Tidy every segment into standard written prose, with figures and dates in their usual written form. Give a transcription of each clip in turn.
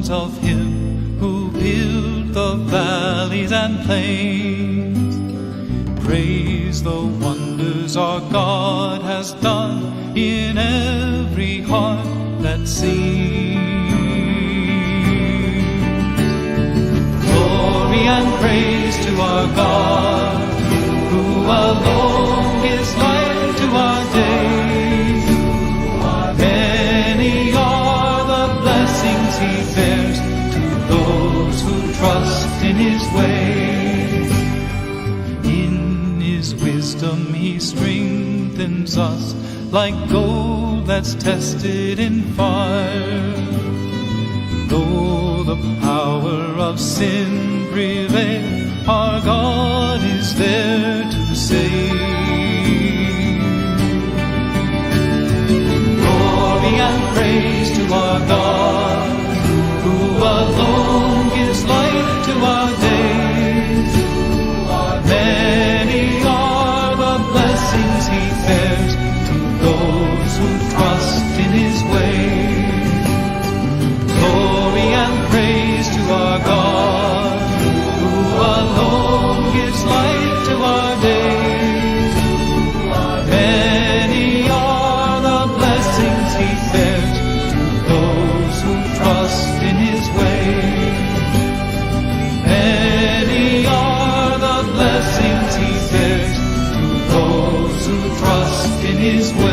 Sons of Him who built the valleys and plains. Praise the wonders our God has done in every heart that sings. Glory and praise to our God, who alone gives light to our days. Many are the blessings He bears to those who trust in His ways. In His wisdom He strengthens us like gold that's tested in fire. Though the power of sin prevail, our God is there to save. Glory and praise to our God, who alone gives light to our days. Many are the blessings He bears to those who trust in His ways. Glory and praise to our God, who alone gives light to our days. Many are the blessings He bears to those who trust in His ways. Many are the blessings He bears to those who trust in His ways.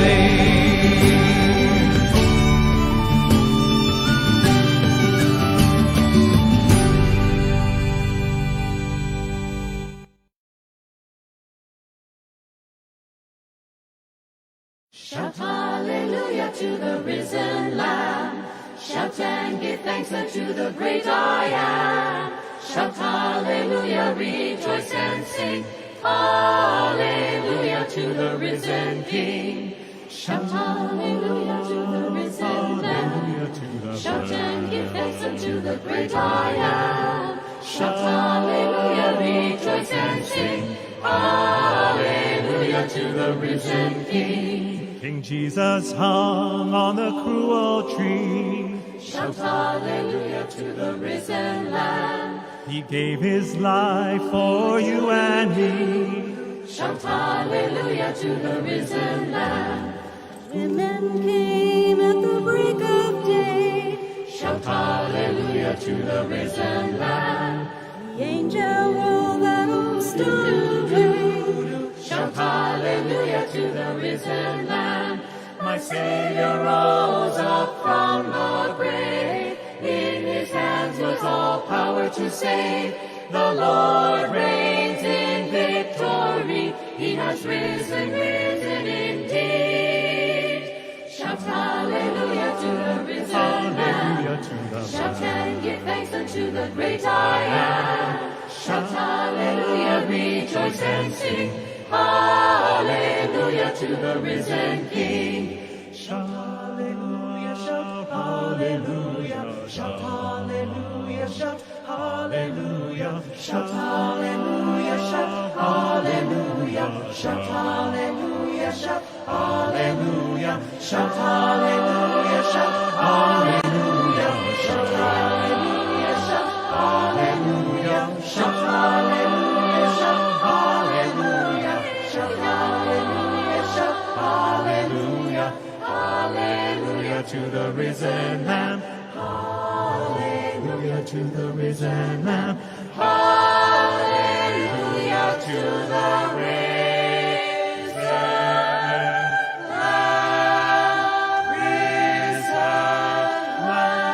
Shout hallelujah to the risen Lamb. Shout and give thanks unto the great I Am. Shout hallelujah, rejoice and sing. Hallelujah to the risen King. Shout hallelujah to the risen Lamb. Shout and give thanks unto the great I Am. Shout hallelujah, rejoice and sing. Hallelujah to the risen King. King Jesus hung on the cruel tree. Shout hallelujah to the risen Lamb. He gave His life for you and me. Shout hallelujah to the risen Lamb. When men came at the break of day, Shout hallelujah to the risen Lamb. The angel rolled that old stone away. Shout hallelujah to the risen Lamb. My Savior rose up from the grave. In His hands was all power to save. The Lord reigns in victory. He has risen, risen indeed. Shout hallelujah to the risen Lamb. Hallelujah to the Shout and give thanks unto the great I Am. Shout hallelujah, rejoice and sing. Hallelujah to the risen King. Shout hallelujah, shout hallelujah, shout hallelujah, shout hallelujah, shout hallelujah, shout hallelujah, shout hallelujah, shout hallelujah, shout hallelujah, shout hallelujah, shout hallelujah, shout hallelujah, shout hallelujah, shout hallelujah, shout hallelujah, shout hallelujah, hallelujah to the risen Lamb. Hallelujah to the risen Lamb. Hallelujah to the risen Lamb, risen Lamb.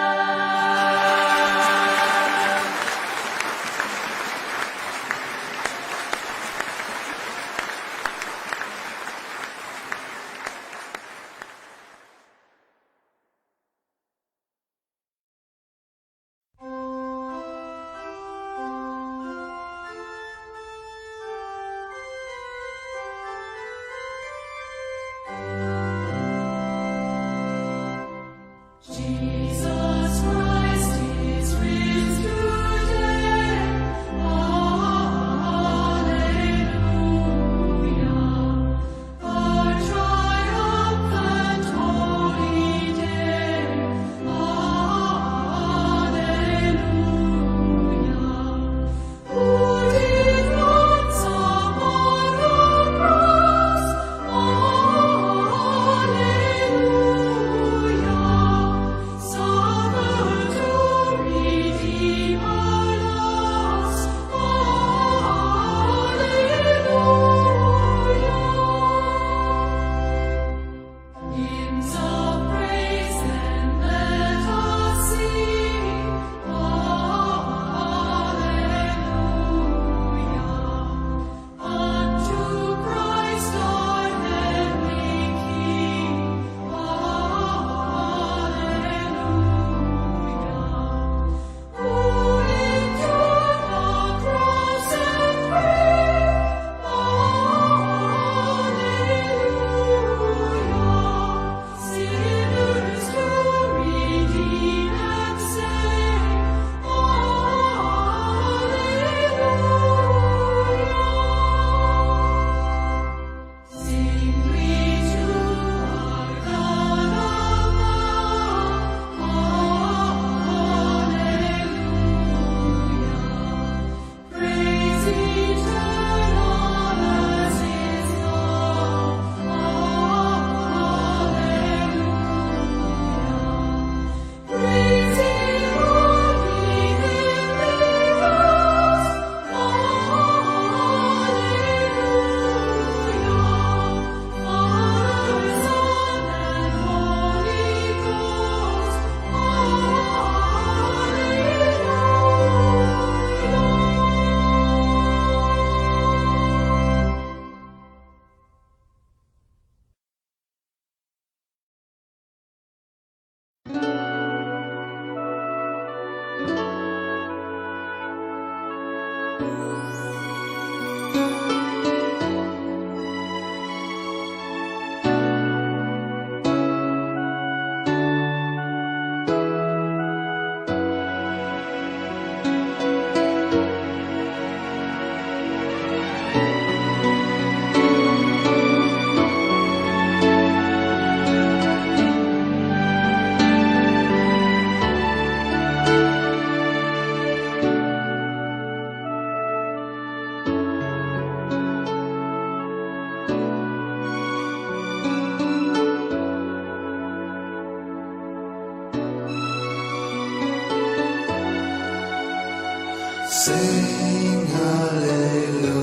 Sing hallelujah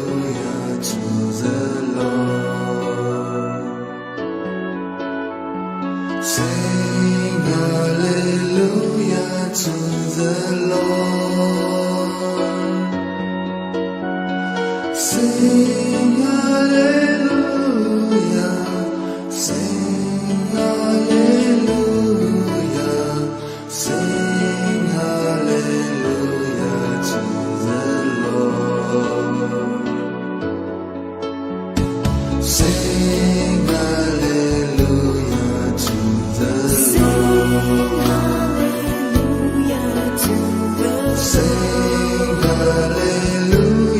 to the Lord. Sing hallelujah to the Lord. Sing hallelujah. Sing hallelujah. Sing hallelujah to the Lord. Sing hallelujah to the Lord. Hallelujah to the Sing hallelujah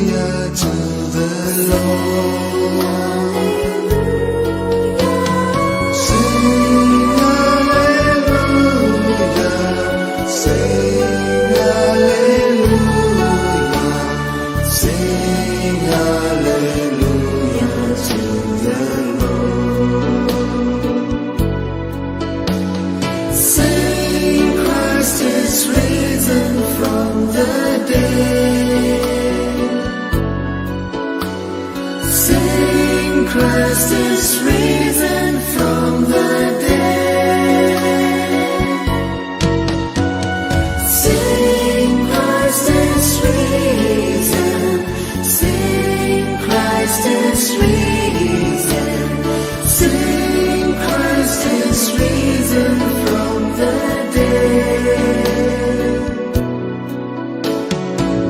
to the Lord. Sing hallelujah. Sing hallelujah. Sing hallelujah to the Lord. Sing, Christ is risen from the dead. Sing, Christ is risen from the dead. Sing, Christ is risen. Sing, Christ is risen. Sing, Christ is risen from the dead.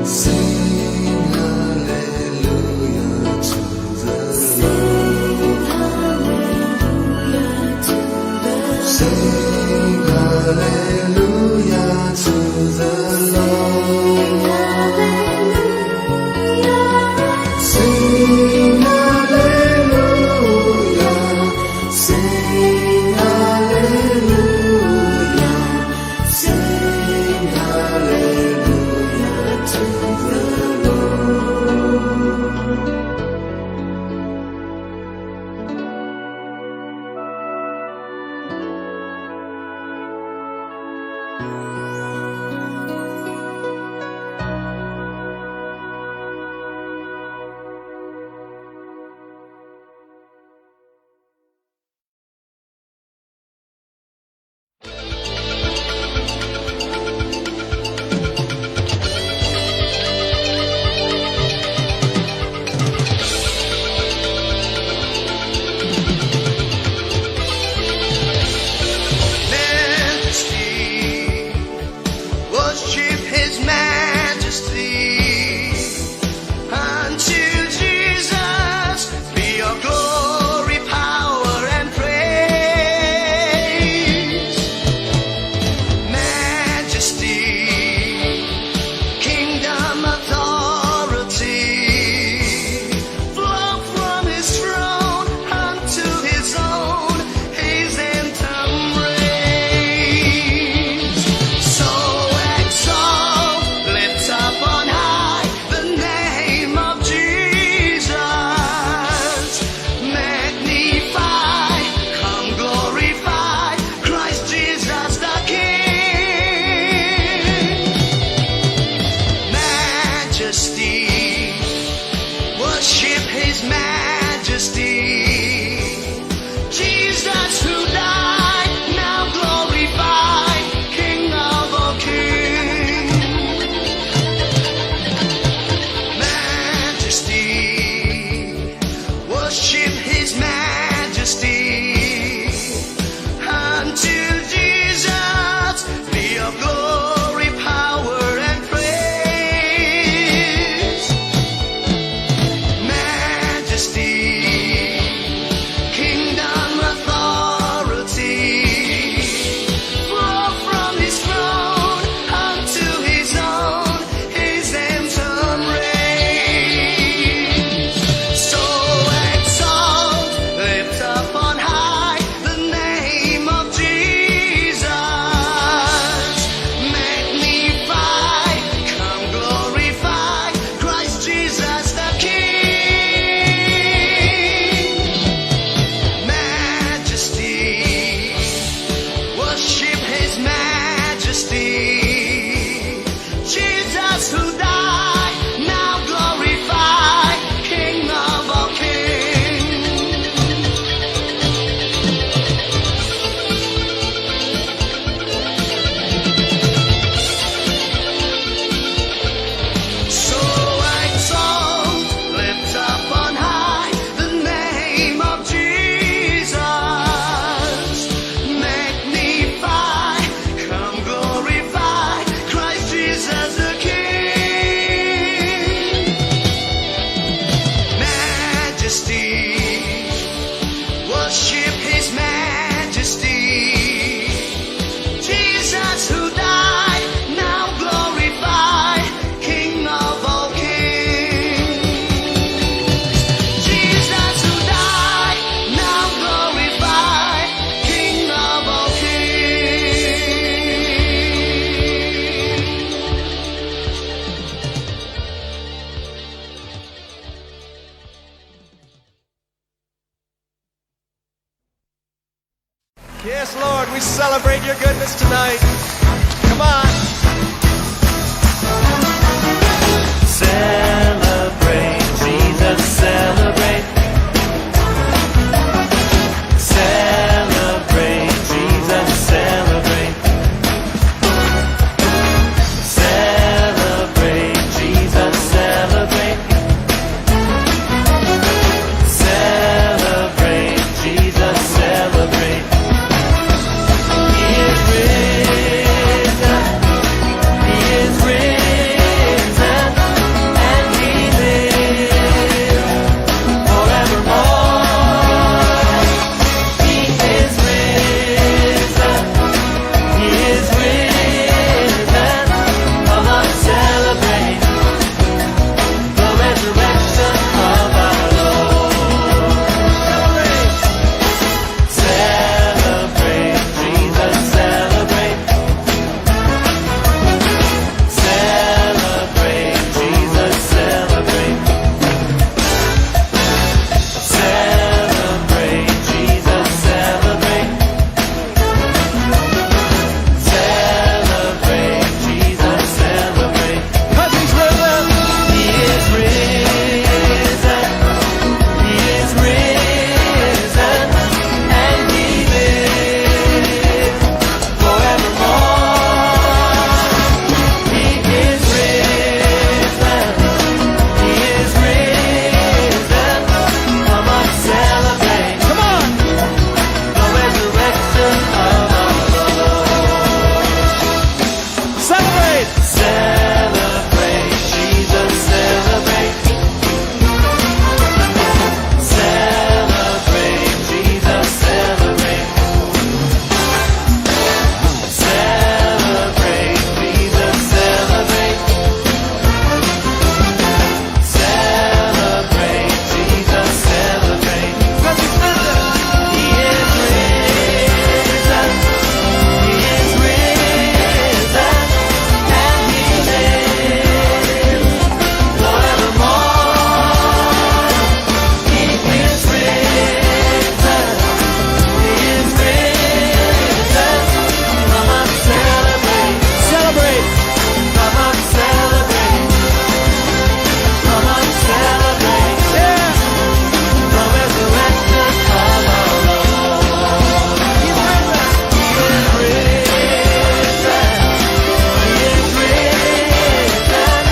Sing hallelujah to the Lord. Hallelujah to the Sing hallelujah to the Lord. Hallelujah. Sing hallelujah. Sing hallelujah. Sing hallelujah to the Lord. Majesty, worship His Majesty. Unto Jesus be all glory, power, and praise. Majesty, kingdom, authority, flow from His throne unto His own, His anthem raise. So exalted, Celebrate, Jesus, celebrate. Celebrate, Jesus, celebrate. Celebrate, Jesus, celebrate. Celebrate, Jesus, celebrate. 'Cause he's risen. He is risen. He is risen. And he lives forevermore. He is risen. He is risen. Come on, celebrate. Celebrate. Come on, celebrate. Come on, celebrate. Yeah. The resurrection of our Lord. He's risen. He is risen. He is risen.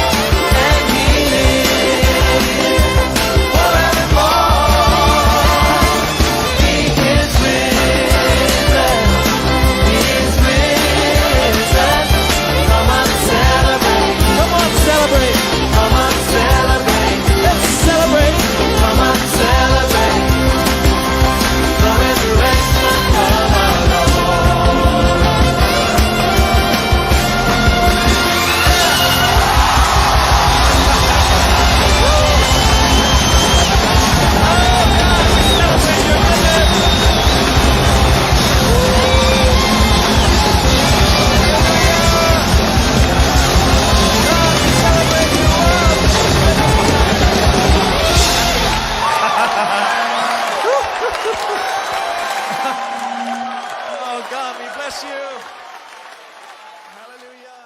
And he lives forevermore. He is risen. He is risen. Come on, celebrate. Come on, celebrate. Come on, celebrate. Let's celebrate. Come on, celebrate. The resurrection of our Lord. Celebrate your goodness. God, we celebrate your love. Oh God, we bless you. Hallelujah.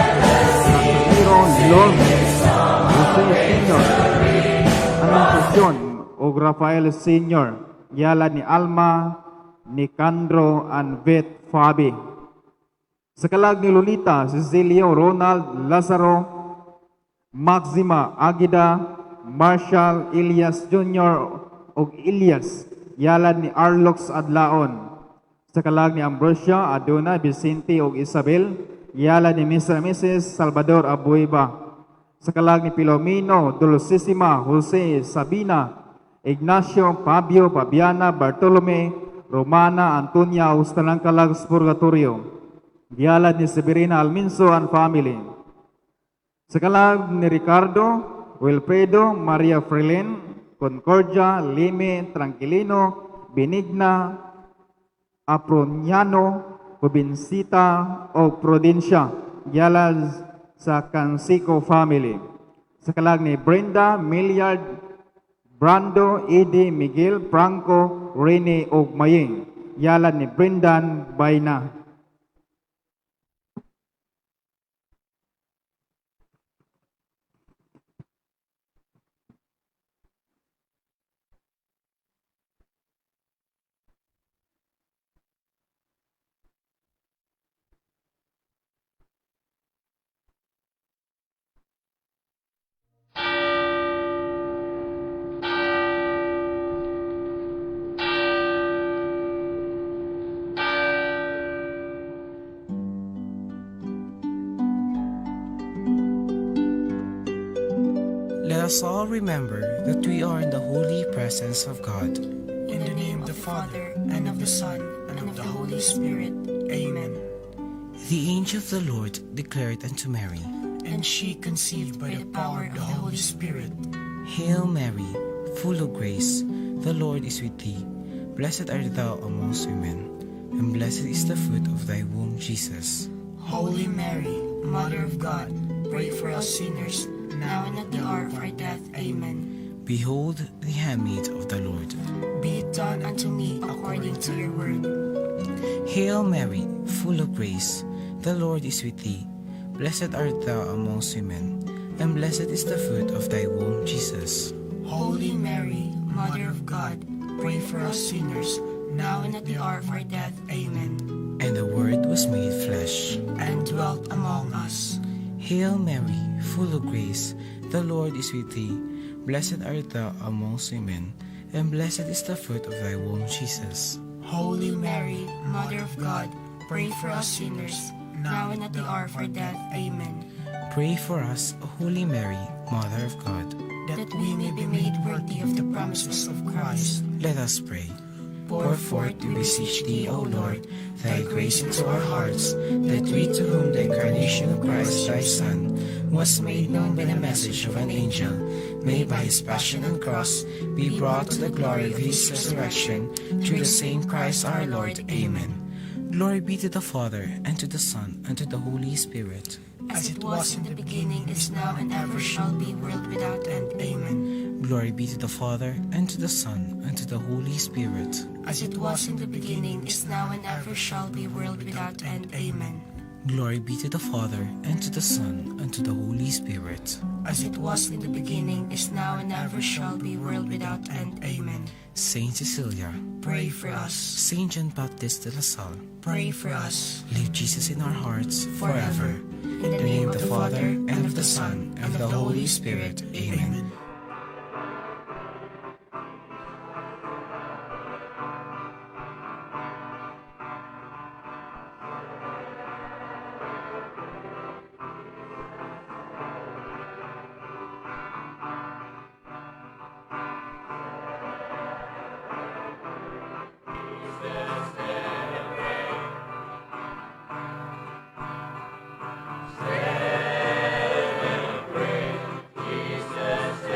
Casimiro Lord Jose Sr. Anunciacion ug Rafael Sr. Gialad ni Alma, Nicandro, and Beth Fabi. Sa kalag ni Lolita, Cecilio, Ronald, Lazaro, Maxima, Agida, Marshall, Elias Jr. ug Elias. Gialad ni Arlox Adlaon. Sa kalag ni Ambrosia, Adona, Vicente ug Isabel. Gialad ni Mr. and Mrs. Salvador Abueva. Sa kalag ni Pilomino, Dulcissima, Jose, Sabina, Ignacio, Fabio, Fabiana, Bartolome, Romana, Antonia, ug sa tanang kalag sa Purgatorio. Gialad ni Severina Alminso and family. Sa kalag ni Ricardo, Wilfredo, Maria Frilin, Concordia, Lime, Tranquilino, Benigna, Aproniano, Jubincita o Prudencia, Yalaz sa Cansico family. Sa kalag ni Brenda, Milliard, Brando, Eddie, Miguel, Franco, Rene ug Maying. Yalad ni Brendan Bayna. Let us all remember that we are in the holy presence of God. In the name of the Father, and of the Son, and of the Holy Spirit. Amen. The angel of the Lord declared unto Mary, And she conceived by the power of the Holy Spirit. Hail Mary, full of grace, the Lord is with thee. Blessed art thou amongst women, and blessed is the fruit of thy womb, Jesus. Holy Mary, Mother of God, pray for us sinners, now and at the hour of our death. Amen. Behold the handmaid of the Lord. Be it done unto me according to your word. Hail Mary, full of grace, the Lord is with thee. Blessed art thou amongst women, and blessed is the fruit of thy womb, Jesus. Holy Mary, Mother of God, pray for us sinners, now and at the hour of our death. Amen. And the Word was made flesh. And dwelt among us. Hail Mary, full of grace, the Lord is with thee. Blessed art thou amongst women, and blessed is the fruit of thy womb, Jesus. Holy Mary, Mother of God, pray for us sinners, now and at the hour of our death. Amen. Pray for us, Holy Mary, Mother of God. That we may be made worthy of the promises of Christ. Let us pray. Pour forth, we beseech thee, O Lord, thy grace into our hearts, that we to whom the incarnation of Christ thy Son was made known by the message of an angel, may by his passion and cross be brought to the glory of his resurrection, through the same Christ our Lord. Amen. Glory be to the Father, and to the Son, and to the Holy Spirit. As it was in the beginning, is now, and ever shall be, world without end. Amen. Glory be to the Father, and to the Son, and to the Holy Spirit. As it was in the beginning, is now, and ever shall be, world without end. Amen. Glory be to the Father, and to the Son, and to the Holy Spirit. As it was in the beginning, is now, and ever shall be, world without end. Amen. Saint Cecilia, Pray for us. Saint John Baptist de La Salle, Pray for us. leave Jesus in our hearts Forever. forever. In the name of the Father, and of the Son, and of the Holy Spirit. Amen. Jesus.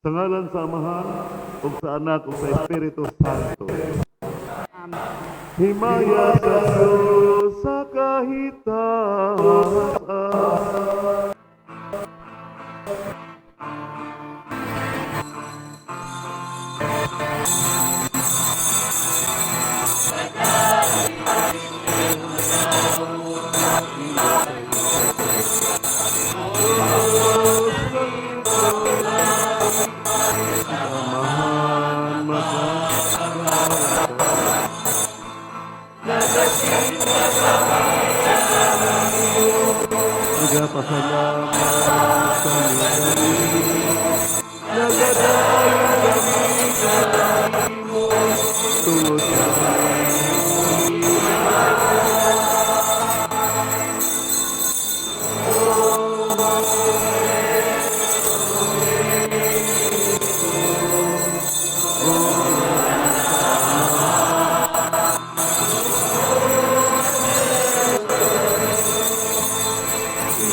Sa ngalan sa Amahan, ug sa Anak, ug sa Espiritu Santo. Himaya sa Diyos sa kahitaas. Amahan, Nagapasalamat kami kanimo, nagadayo kami kanimo, tungod sa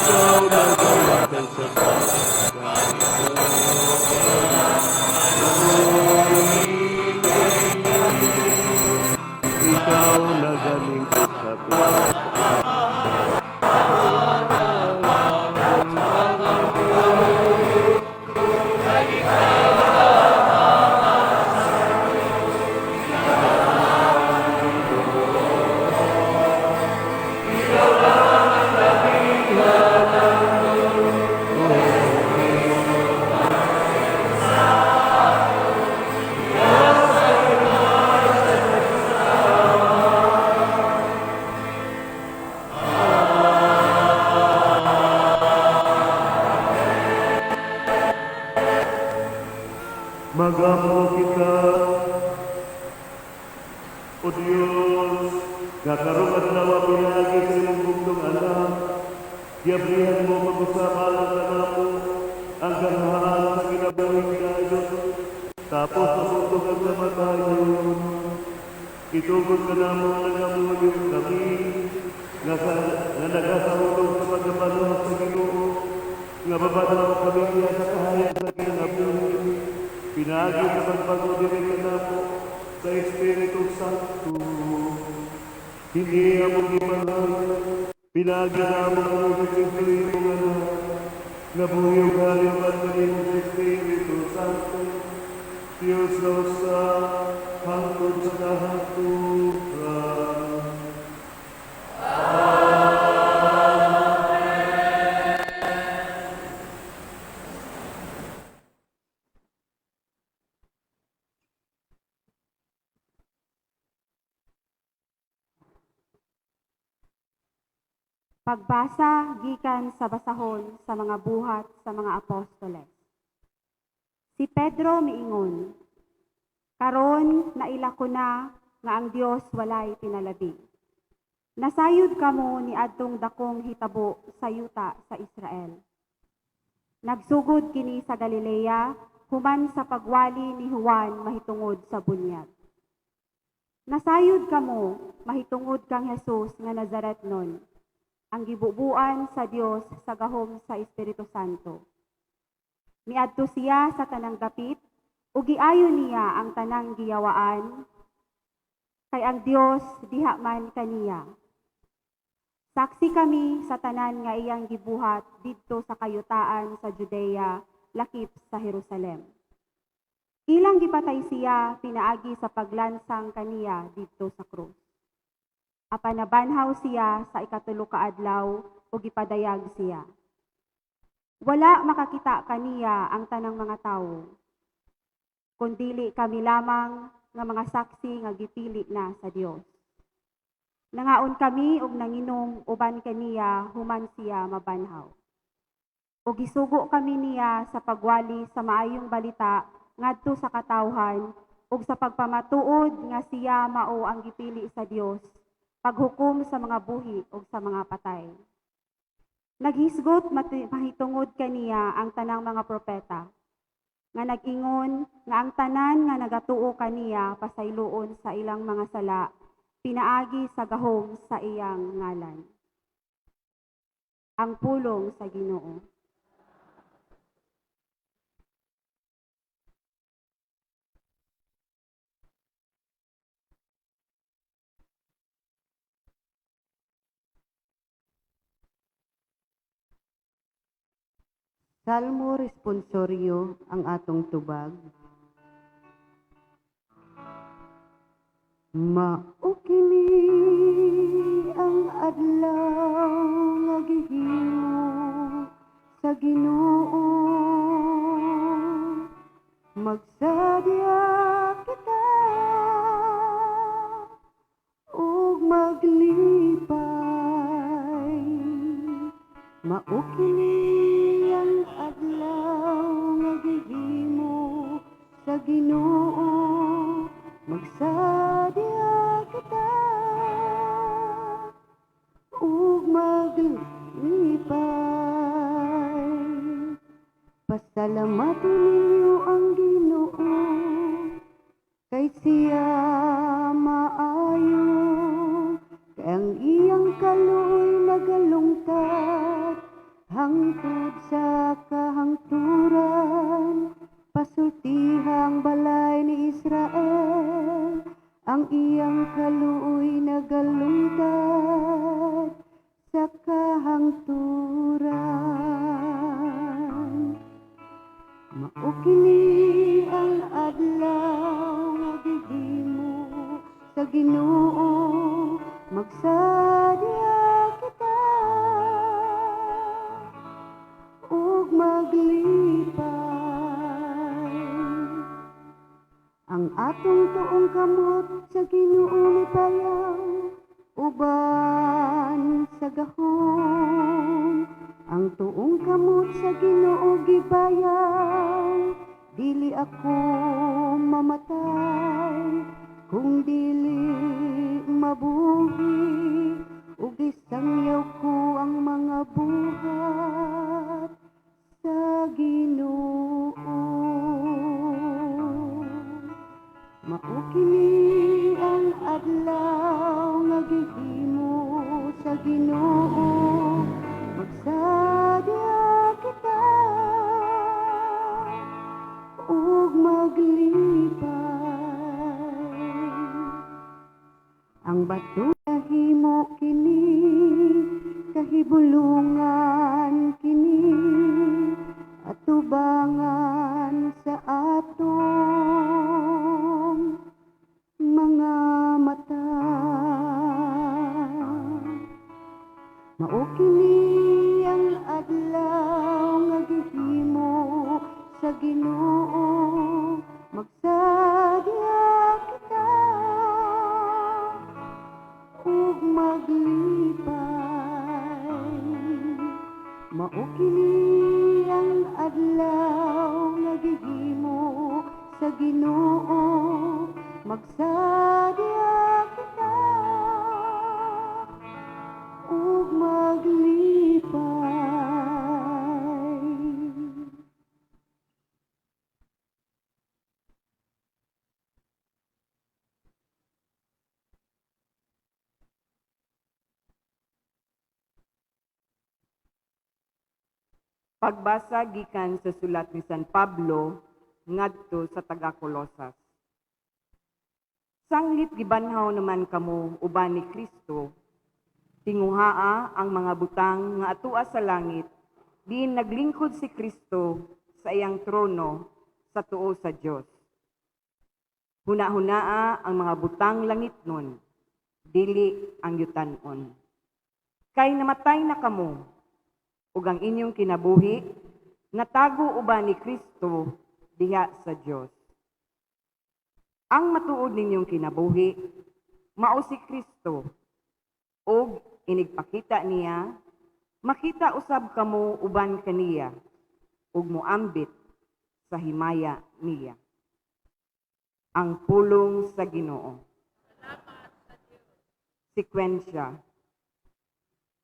Ikaw nagawatan sa Ikaw nagalingkod sa Magampo kita, O Diyos, nga karong adlaw pinaagi sa imong bugtong anak, giablihan mo pag-usab alang kanamo ang ganahan sa kinabuhing dayon, tapos mabugtong ang kamatayon. Itugod ka namo nagamuyo kami, nga, sa, nga nagasahulog sa pagkapaluhot sa Ginoo, nga babanaw kami niya sa kahayag sa kinabuhi. Pinaagi sa pagbago diri kanamo sa Espiritu Santo. Hindi among gipangayo, pinaagi namo ang sa Kristo imong anak, nga buhi ug hari uban kanimo sa Espiritu Santo. Diyos na usa, hangtod sa kahangturan. Pagbasa gikan sa basahon sa mga buhat sa mga apostoles. Si Pedro miingon, "Karon naila ko na nga ang Dios walay pinalabi. Nasayod kamo ni adtong dakong hitabo sa yuta sa Israel. Nagsugod kini sa Galilea human sa pagwali ni Juan mahitungod sa bunyag. Nasayod kamo mahitungod kang Jesus nga Nazaretnon, ang gibubuan sa Dios sa gahom sa Espiritu Santo. Miadto siya sa tanang dapit ug giayo niya ang tanang giyawaan, kay ang Dios diha man kaniya. Saksi kami sa tanan nga iyang gibuhat didto sa kayutaan sa Judea, lakip sa Jerusalem. Ilang gipatay siya pinaagi sa paglansang kaniya didto sa krus. Apan nabanhaw siya sa ikatulo ka adlaw ug gipadayag siya. Wala makakita kaniya ang tanang mga tawo, kundili kami lamang nga mga saksi nga gipili na sa Dios. Nangaon kami og nanginom uban kaniya human siya mabanhaw. Ug gisugo kami niya sa pagwali sa maayong balita ngadto sa katawhan ug sa pagpamatuod nga siya mao ang gipili sa Dios paghukom sa mga buhi ug sa mga patay. Naghisgot mahitungod kaniya ang tanang mga propeta nga nag-ingon nga ang tanan nga nagatuo kaniya pasayloon sa ilang mga sala pinaagi sa gahom sa iyang ngalan." Ang pulong sa Ginoo. Salmo responsoryo ang atong tubag. Mao kini ang adlaw nga gihimo sa Ginoo. Magsadya kita ug maglipay. Mao kini ang adlaw nga gihimo sa Ginoo. Magsadya kita ug maglipay. Pasalamatan ninyo ang Ginoo kay siya maayo, kay ang iyang kaluoy nagalungtad hangtod sa kahangturan. Pasultihang balay ni Israel, ang iyang kaluoy nagalungtad sa kahangturan. Mao kini ang adlaw nga gihimo sa Ginoo. Magsadya kita ug maglipay. Ang atong tuong kamot sa Ginoo mipayaw uban sa gahom. Ang tuong kamot sa Ginoo gibayaw, dili ako mamatay kung dili mabuhi, ug isangyaw ko ang mga buhat sa Ginoo. Mao kini ang adlaw nga gihimo sa Ginoo. Magsadya kita ug maglipay. Ang bato himo kini, kahibulungan kini, atubangan sa atong mga mata. Mao kini ang adlaw nga gihimo sa Ginoo. Magsadya kita ug maglipay. Mao kini ang adlaw nga gihimo sa Ginoo. Magsadya kita ug maglipay. Pagbasa gikan sa sulat ni San Pablo ngadto sa taga-Kolosas. Sanglit gibanhaw naman kamo uban ni Kristo, tinguhaa ang mga butang nga atua sa langit, diin naglingkod si Kristo sa iyang trono sa tuo sa Dios. Huna-hunaa ang mga butang langit nun, dili ang yutan-on. Kay namatay na kamo, ug ang inyong kinabuhi natago uban ni Kristo diha sa Dios. Ang matuod ninyong kinabuhi mao si Kristo, ug inigpakita niya, makita usab kamo uban kaniya, ug moambit sa himaya niya. Ang pulong sa Ginoo. Sekwensya.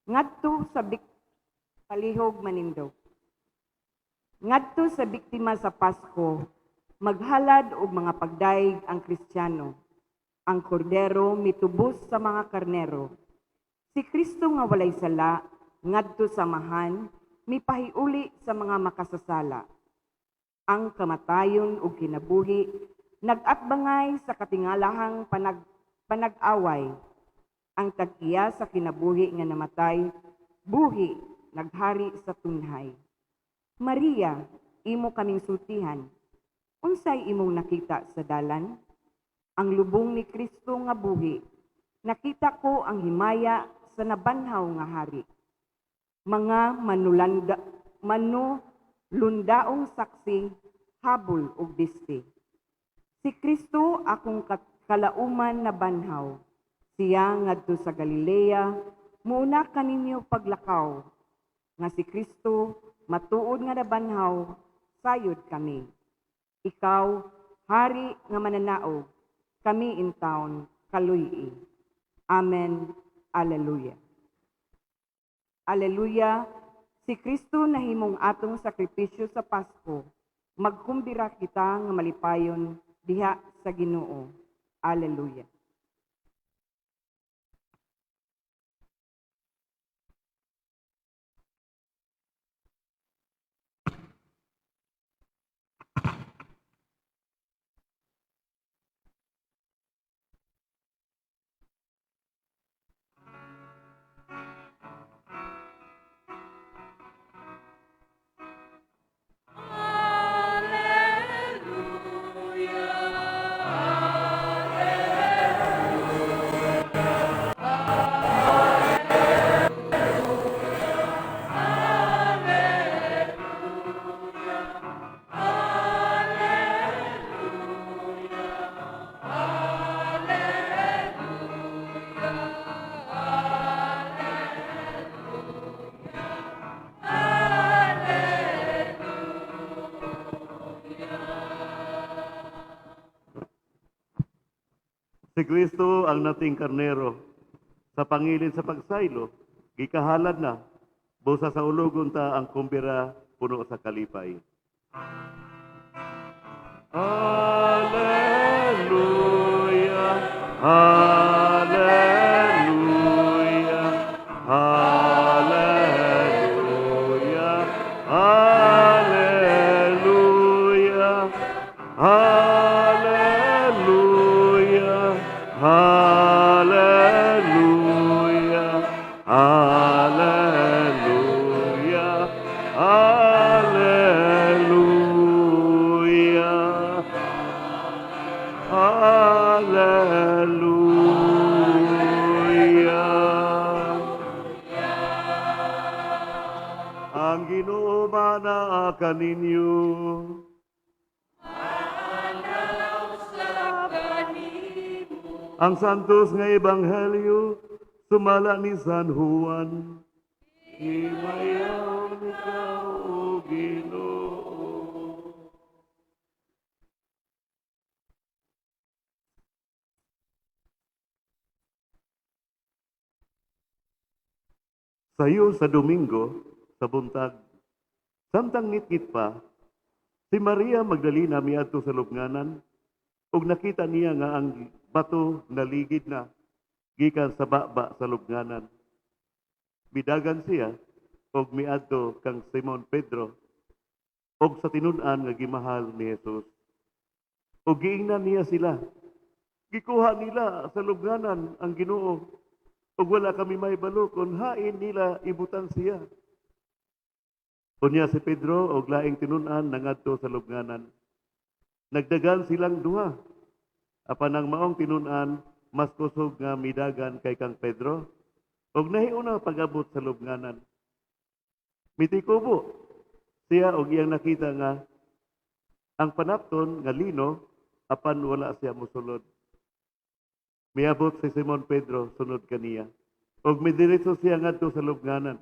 Ngadto sa palihog manindog. Ngadto sa biktima sa Pasko, maghalad og mga pagdaig ang Kristiyano. Ang kordero mitubos sa mga karnero. Si Kristo nga walay sala, ngadto sa amahan, mipahiuli sa mga makasasala. Ang kamatayon ug kinabuhi nag-atbangay sa katingalahang panag-away. Ang tag-iya sa kinabuhi nga namatay, buhi, naghari sa tunhay. Maria, imo kaming sultihan. Unsay imong nakita sa dalan? Ang lubong ni Kristo nga buhi. Nakita ko ang himaya sa nabanhaw nga hari. Mga manulundaong saksi, habol ug disti. Si Kristo akong kalauman na banhaw. Siya ngadto sa Galilea, muuna kaninyo paglakaw. Nga si Kristo matuod nga nabanhaw, sayod kami. Ikaw, hari nga mananaog, kami in town, kaluy-i. Amen. Alleluia. Alleluia, si Kristo nahimong atong sakripisyo sa Pasko. Magkumbira kita nga malipayon diha sa Ginoo. Alleluia. Si Kristo ang nating karnero sa pangilin sa pagsaylo, gikahalad na, busa sa ulogon ta ang kumbira puno sa kalipay. Alleluia, alleluia, alleluia, alleluia, alleluia, alleluia, alleluia, alleluia, alleluia. Ang Ginoo mana kaninyo. Ang santos nga ebanghelyo sumala ni San Juan. Himayaw ikaw, O Ginoo. Sayo sa Domingo, sa buntag, samtang ngitngit pa, si Maria Magdalena miadto sa lubnganan, ug nakita niya nga ang bato naligid na gikan sa baba sa lubnganan. Midagan siya og miadto kang Simon Pedro og sa tinun-an nga gimahal ni Jesus. Og giingnan niya sila. Gikuha nila sa lubnganan ang Ginoo ug wala kami mahibalo kung hain nila ibutang siya. Unya si Pedro og laing tinun-an nangadto sa lubnganan. Nagdagan silang duha. Apan ang maong tinun-an mas kusog nga midagan kay kang Pedro og nahiuna pag-abot sa lubnganan. Mitikubo siya og iyang nakita nga ang panapton nga lino apan wala siya mosulod. Miabot si Simon Pedro sunod kaniya og midiretso siya ngadto sa lubnganan.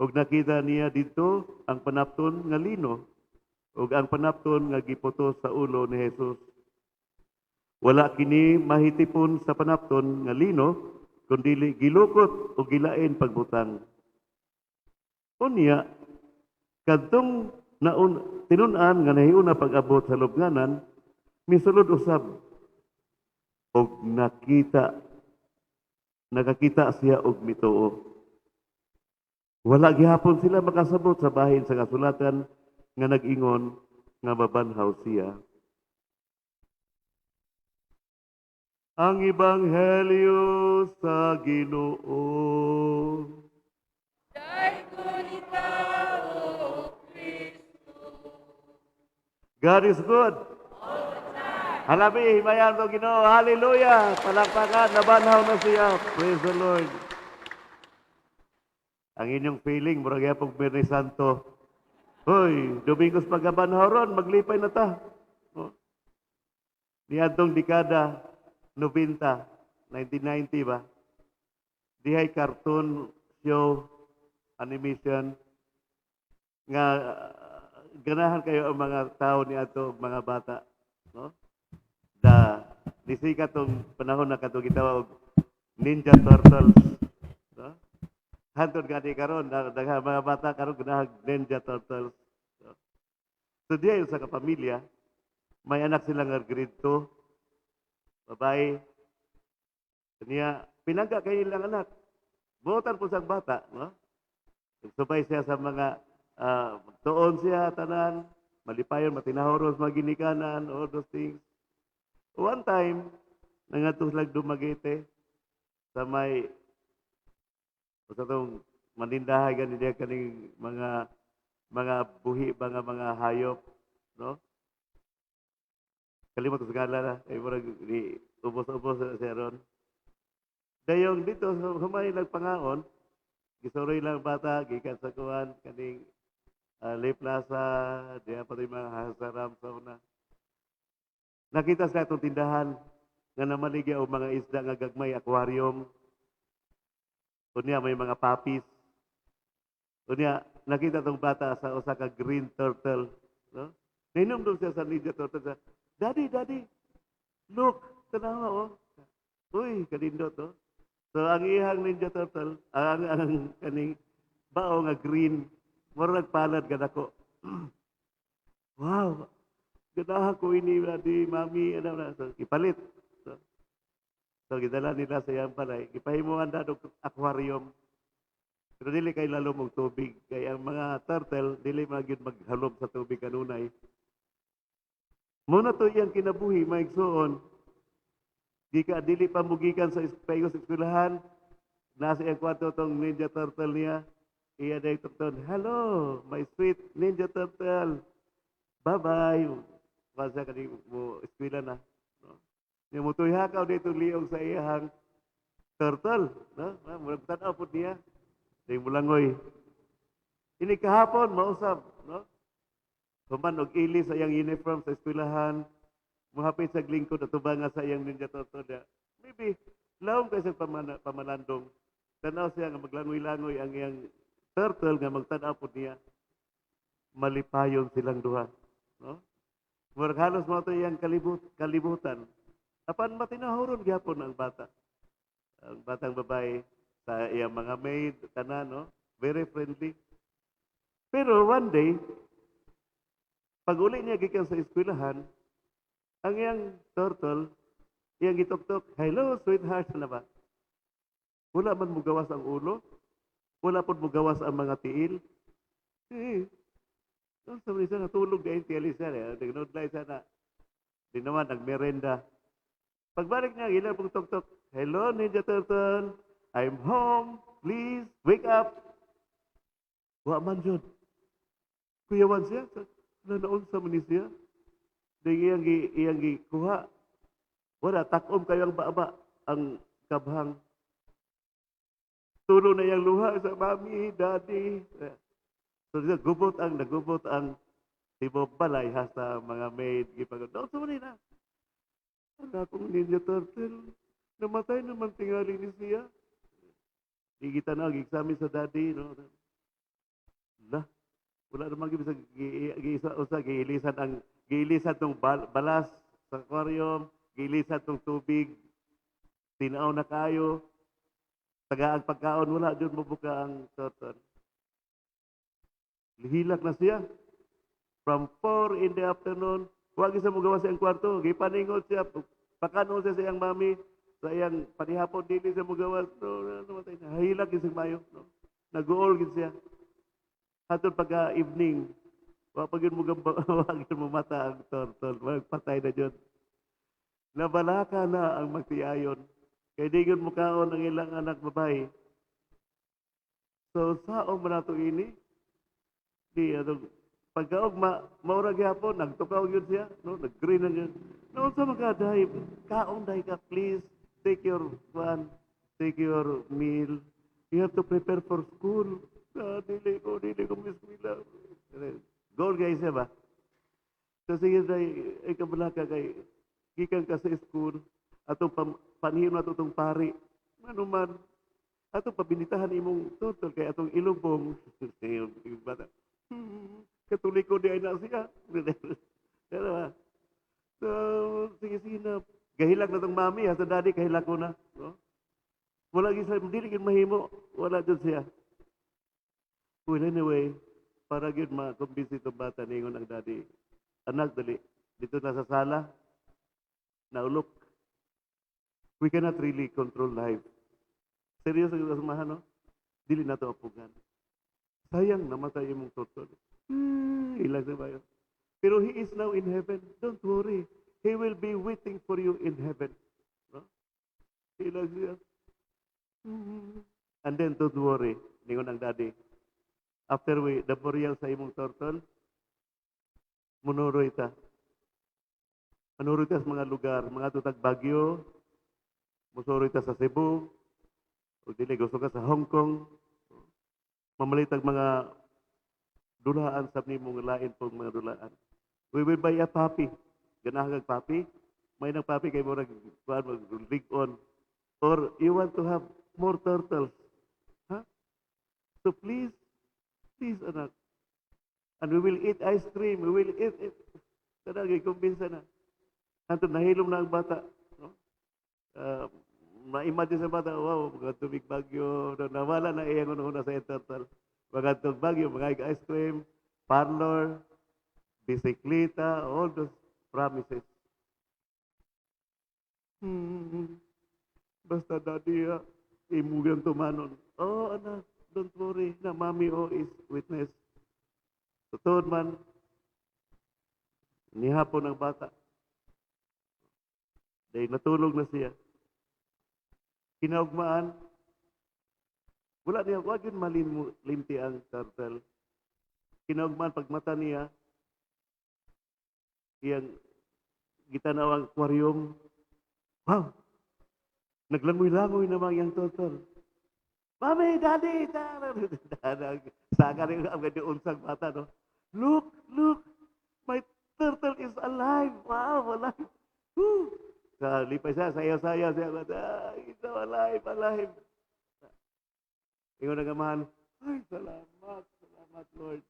Og nakita niya didto ang panapton nga lino ug ang panapton nga giputos sa ulo ni Jesus. Wala kini mahitipon sa panapton nga lino kun dili gilukot o gilain pagbutang. Unya kadtong tinun-an nga nahiuna pag-abot sa lubnganan, misulod usab og nakakita siya og mituo. Wala gihapon sila makasabot sa bahin sa kasulatan nga nag-ingon nga mabanhaw siya. Ang Ebanghelyo sa Ginoo. Daiggon ikaw, O Kristo. God is good. Halabi, himayan to Ginoo. Hallelujah. Palakpakan, nabanhaw na siya. Praise the Lord. Ang inyong feeling, murag yapong Biyernes Santo. Hoy, Domingos pagkabanhaw ron, maglipay na ta. Oh. Niadtong dekada 90, 1990 ba? Dihay cartoon show, animation, nga ganahan kayo ang mga tao ni ato, mga bata, no? Da nisikat tong panahon na katong gitawag og Ninja Turtles, no? Hantod gani karon daghan mga bata karon ganahan Ninja Turtles, no? So diya sa kapamilya, may anak sila nga grade 2, babae. Niya, pinangga kay ilang anak. Buotan po sa bata, no? Subay siya sa mga tuon siya tanan, malipayon, matinahoron sa mga ginikanan, all those things. One time, nangadto sila Dumaguete sa may sa tong manindahay gani diya kaning mga buhi ba nga mga hayop, no? Kalimot ko sa ngalan na, ay murag di ubos-ubos na siya ron. Dayong dito humay nagpangaon, gisuroy lang bata gikan sa kuan kaning Lee Plaza, diya pa rin mga hasaram sa una. Nakita sa itong tindahan nga namaligya og mga isda nga gagmay, aquarium. Unya may mga puppies. Unya nakita tong bata sa usa ka green turtle, no? Ninom siya sa Ninja Turtle sa, "Daddy, Daddy, look, tanawa oh. Uy, kanindot to." So ang iyang Ninja Turtle, ang kaning bao nga green, murag palad kadako. "Wow, ganahan ko ini, Daddy, Mami," ano na. So, ipalit. So gidala nila sa iyang balay. Gipahimuan na og aquarium. Pero dili kay lalom og tubig. Kay ang mga turtle, dili man gyud maghalom sa tubig kanunay. Muna to iyang kinabuhi, maigsuon. Gika dili pa mugikan sa paigo sa eskwelahan. Nasa iyang kwarto tong Ninja Turtle niya. Iya day tukton, "Hello, my sweet Ninja Turtle. Bye-bye." Basta kani mo eskwela na. No? Niya mo hakaw dito liog sa iyang turtle. No? Murag tan-aw pud niya. Di mulangoy. Ini kahapon, mausab. No? Human og ili sa iyang uniform sa eskwelahan, muhapit sa lingkod at nga sa iyang Ninja Turtle niya. Maybe, lawom kay sa pamalandong. Tanaw siya nga maglangoy-langoy ang iyang turtle nga magtan-aw pud niya. Malipayon silang duha. No? Murag halos mo ito iyang kalibutan. Apan matinahuron gyapon ang bata. Ang batang babae sa iyang mga maid, tanan, no? Very friendly. Pero one day, pag uli niya gikan sa eskwelahan, ang iyang turtle, iyang gituktok, "Hello, sweetheart," na ba? Wala man mugawas ang ulo, wala pud mugawas ang mga tiil. Eh, no, sabi siya, natulog dahil tiyali siya. Eh. Nagnudlay siya na. Di naman, nagmerenda. Pagbalik niya, gila pong tok-tok, "Hello, Ninja Turtle. I'm home. Please, wake up." Wa man jud. Kuyawan siya. Nanaon sa man ni siya. Di iyang gikuha. Wala, takom kayo ang baba, ang kabhang. Tulo na iyang luha sa mami, daddy. So, nagubot ang tibok balay hasta mga maid gipag no, sorry na. Ang akong Ninja Turtle, namatay naman tingali ni siya. Di kita na, gi-examine sa daddy, no? La, wala naman gyud sa gi usa giilisan tong balas sa aquarium, giilisan tong tubig, tinaw na kayo, taga ang pagkaon, wala jud mobuka ang turtle. Lihilak na siya. From 4 in the afternoon, wag sa mugawas sa iyang kwarto, gipaningot siya, pakanon siya sa iyang mami, sa iyang panihapon dili siya mugawas, no, no, namatay na. Hilak gyud siya mayo, no. Nag-uol gyud siya. Hatod pagka evening, wa pa gyud mo wa gyud mo mata ang turtle, magpatay na jud. Nabalaka na ang magtiayon. Kay di gyud mukaon ang ilang anak babae. So sao man nato ini? Di atong Pagkaugma, maura gyapon, nagtukaw gyud siya, no? Nag-green na gyud. No, unsa man ka day, kaon day ka, please, take your one, take your meal. You have to prepare for school. Ah, dili ko eskwela. Goal guys siya ba? So sige day, ay kabalaka kay gikan ka sa school, atong panhiyon nato tong pari. Ano man, atong pabinitahan imong turtle kay atong ilubong. Yung bata, Katoliko di ay na siya. Pero ba? So, sige, sige na. Gahilak na tong mami, ha, sa daddy, kahilak ko na. No? Wala gyud sa dili gyud mahimo, wala jud siya. Well, anyway, para gyud makumbinsi itong bata, ningon ang daddy, "Anak, dali, dito na sa sala, naulok." We cannot really control life. Seryoso yung kasamahan, no? Dili na to apugan. Sayang, namatay imong turtle. Ilang sa bayo. Pero he is now in heaven. Don't worry. He will be waiting for you in heaven. No? Ilang siya. And then, don't worry. Ningon ang daddy. After we, the burial sa imong turtle, munuroy ta. Manuroy ta sa mga lugar, mga tutag Baguio, musuroy ta sa Cebu, o dili gusto ka sa Hong Kong, mamalitag mga dulaan sa nimong lain pong mga dulaan. We will buy a puppy. Ganahan kag puppy? May nang puppy kay murag kuan mag lig-on. Or you want to have more turtles. Huh? So please, please, anak. And we will eat ice cream. We will eat it. Kanang gikumbinsa na. Anto nahilom na ang bata. No? Ma-imagine sa bata, wow, mga tubig Baguio, na nawala na iyang una sa turtle. Mga tubig Baguio, mga ice cream, parlor, bisikleta, all those promises. Basta daddy, ah, imugang tumanon. Oh, anak, don't worry, na mami oh is witness. Totoo man, nihapon ang bata. Dahil natulog na siya. Kinaugmaan, wala niya, wag yun malimti ang turtle. Kinaugmaan, pagmata niya, iyang gitanaw ang aquarium. Wow! Naglangoy-langoy naman yung turtle. Mami, daddy, Saka rin ang ganda unsang bata, no? Look, look, my turtle is alive. Wow, alive. Woo! Sa lipay siya, sayaw-sayaw siya. Ah, he's so alive, alive. Ingon ang amahan, "Ay, salamat, salamat, Lord."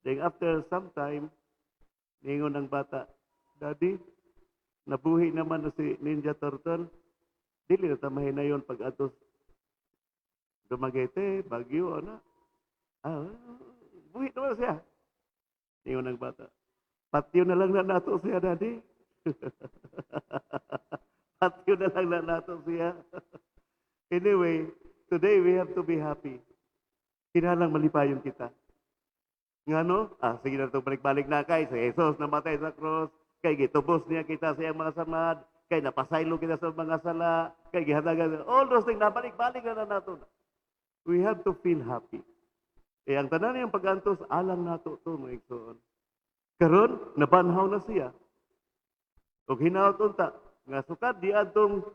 Then after some time, ningon ang bata, "Daddy, nabuhi naman na si Ninja Turtle. Dili na ta mahinayon pag atos Dumaguete, Baguio, ano? Ah, buhi naman siya." Ningon ang bata, "Patyo na lang na nato siya, Daddy. Patyo na lang na nato siya." Anyway, today we have to be happy. Kinahanglang malipayon kita. Ngano? Ah, sige na ito, balik-balik na kay si Jesus namatay sa cross, kay gitubos niya kita sa iyang mga samad, kay napasaylo kita sa mga sala, kay gihatagan, all those things, nabalik-balik na nato. We have to feel happy. Eh, ang tanan niyang pag-antos, alang nato to, mga igsoon. Karon, nabanhaw na siya. Ug hinaot unta, nga sukad di adtong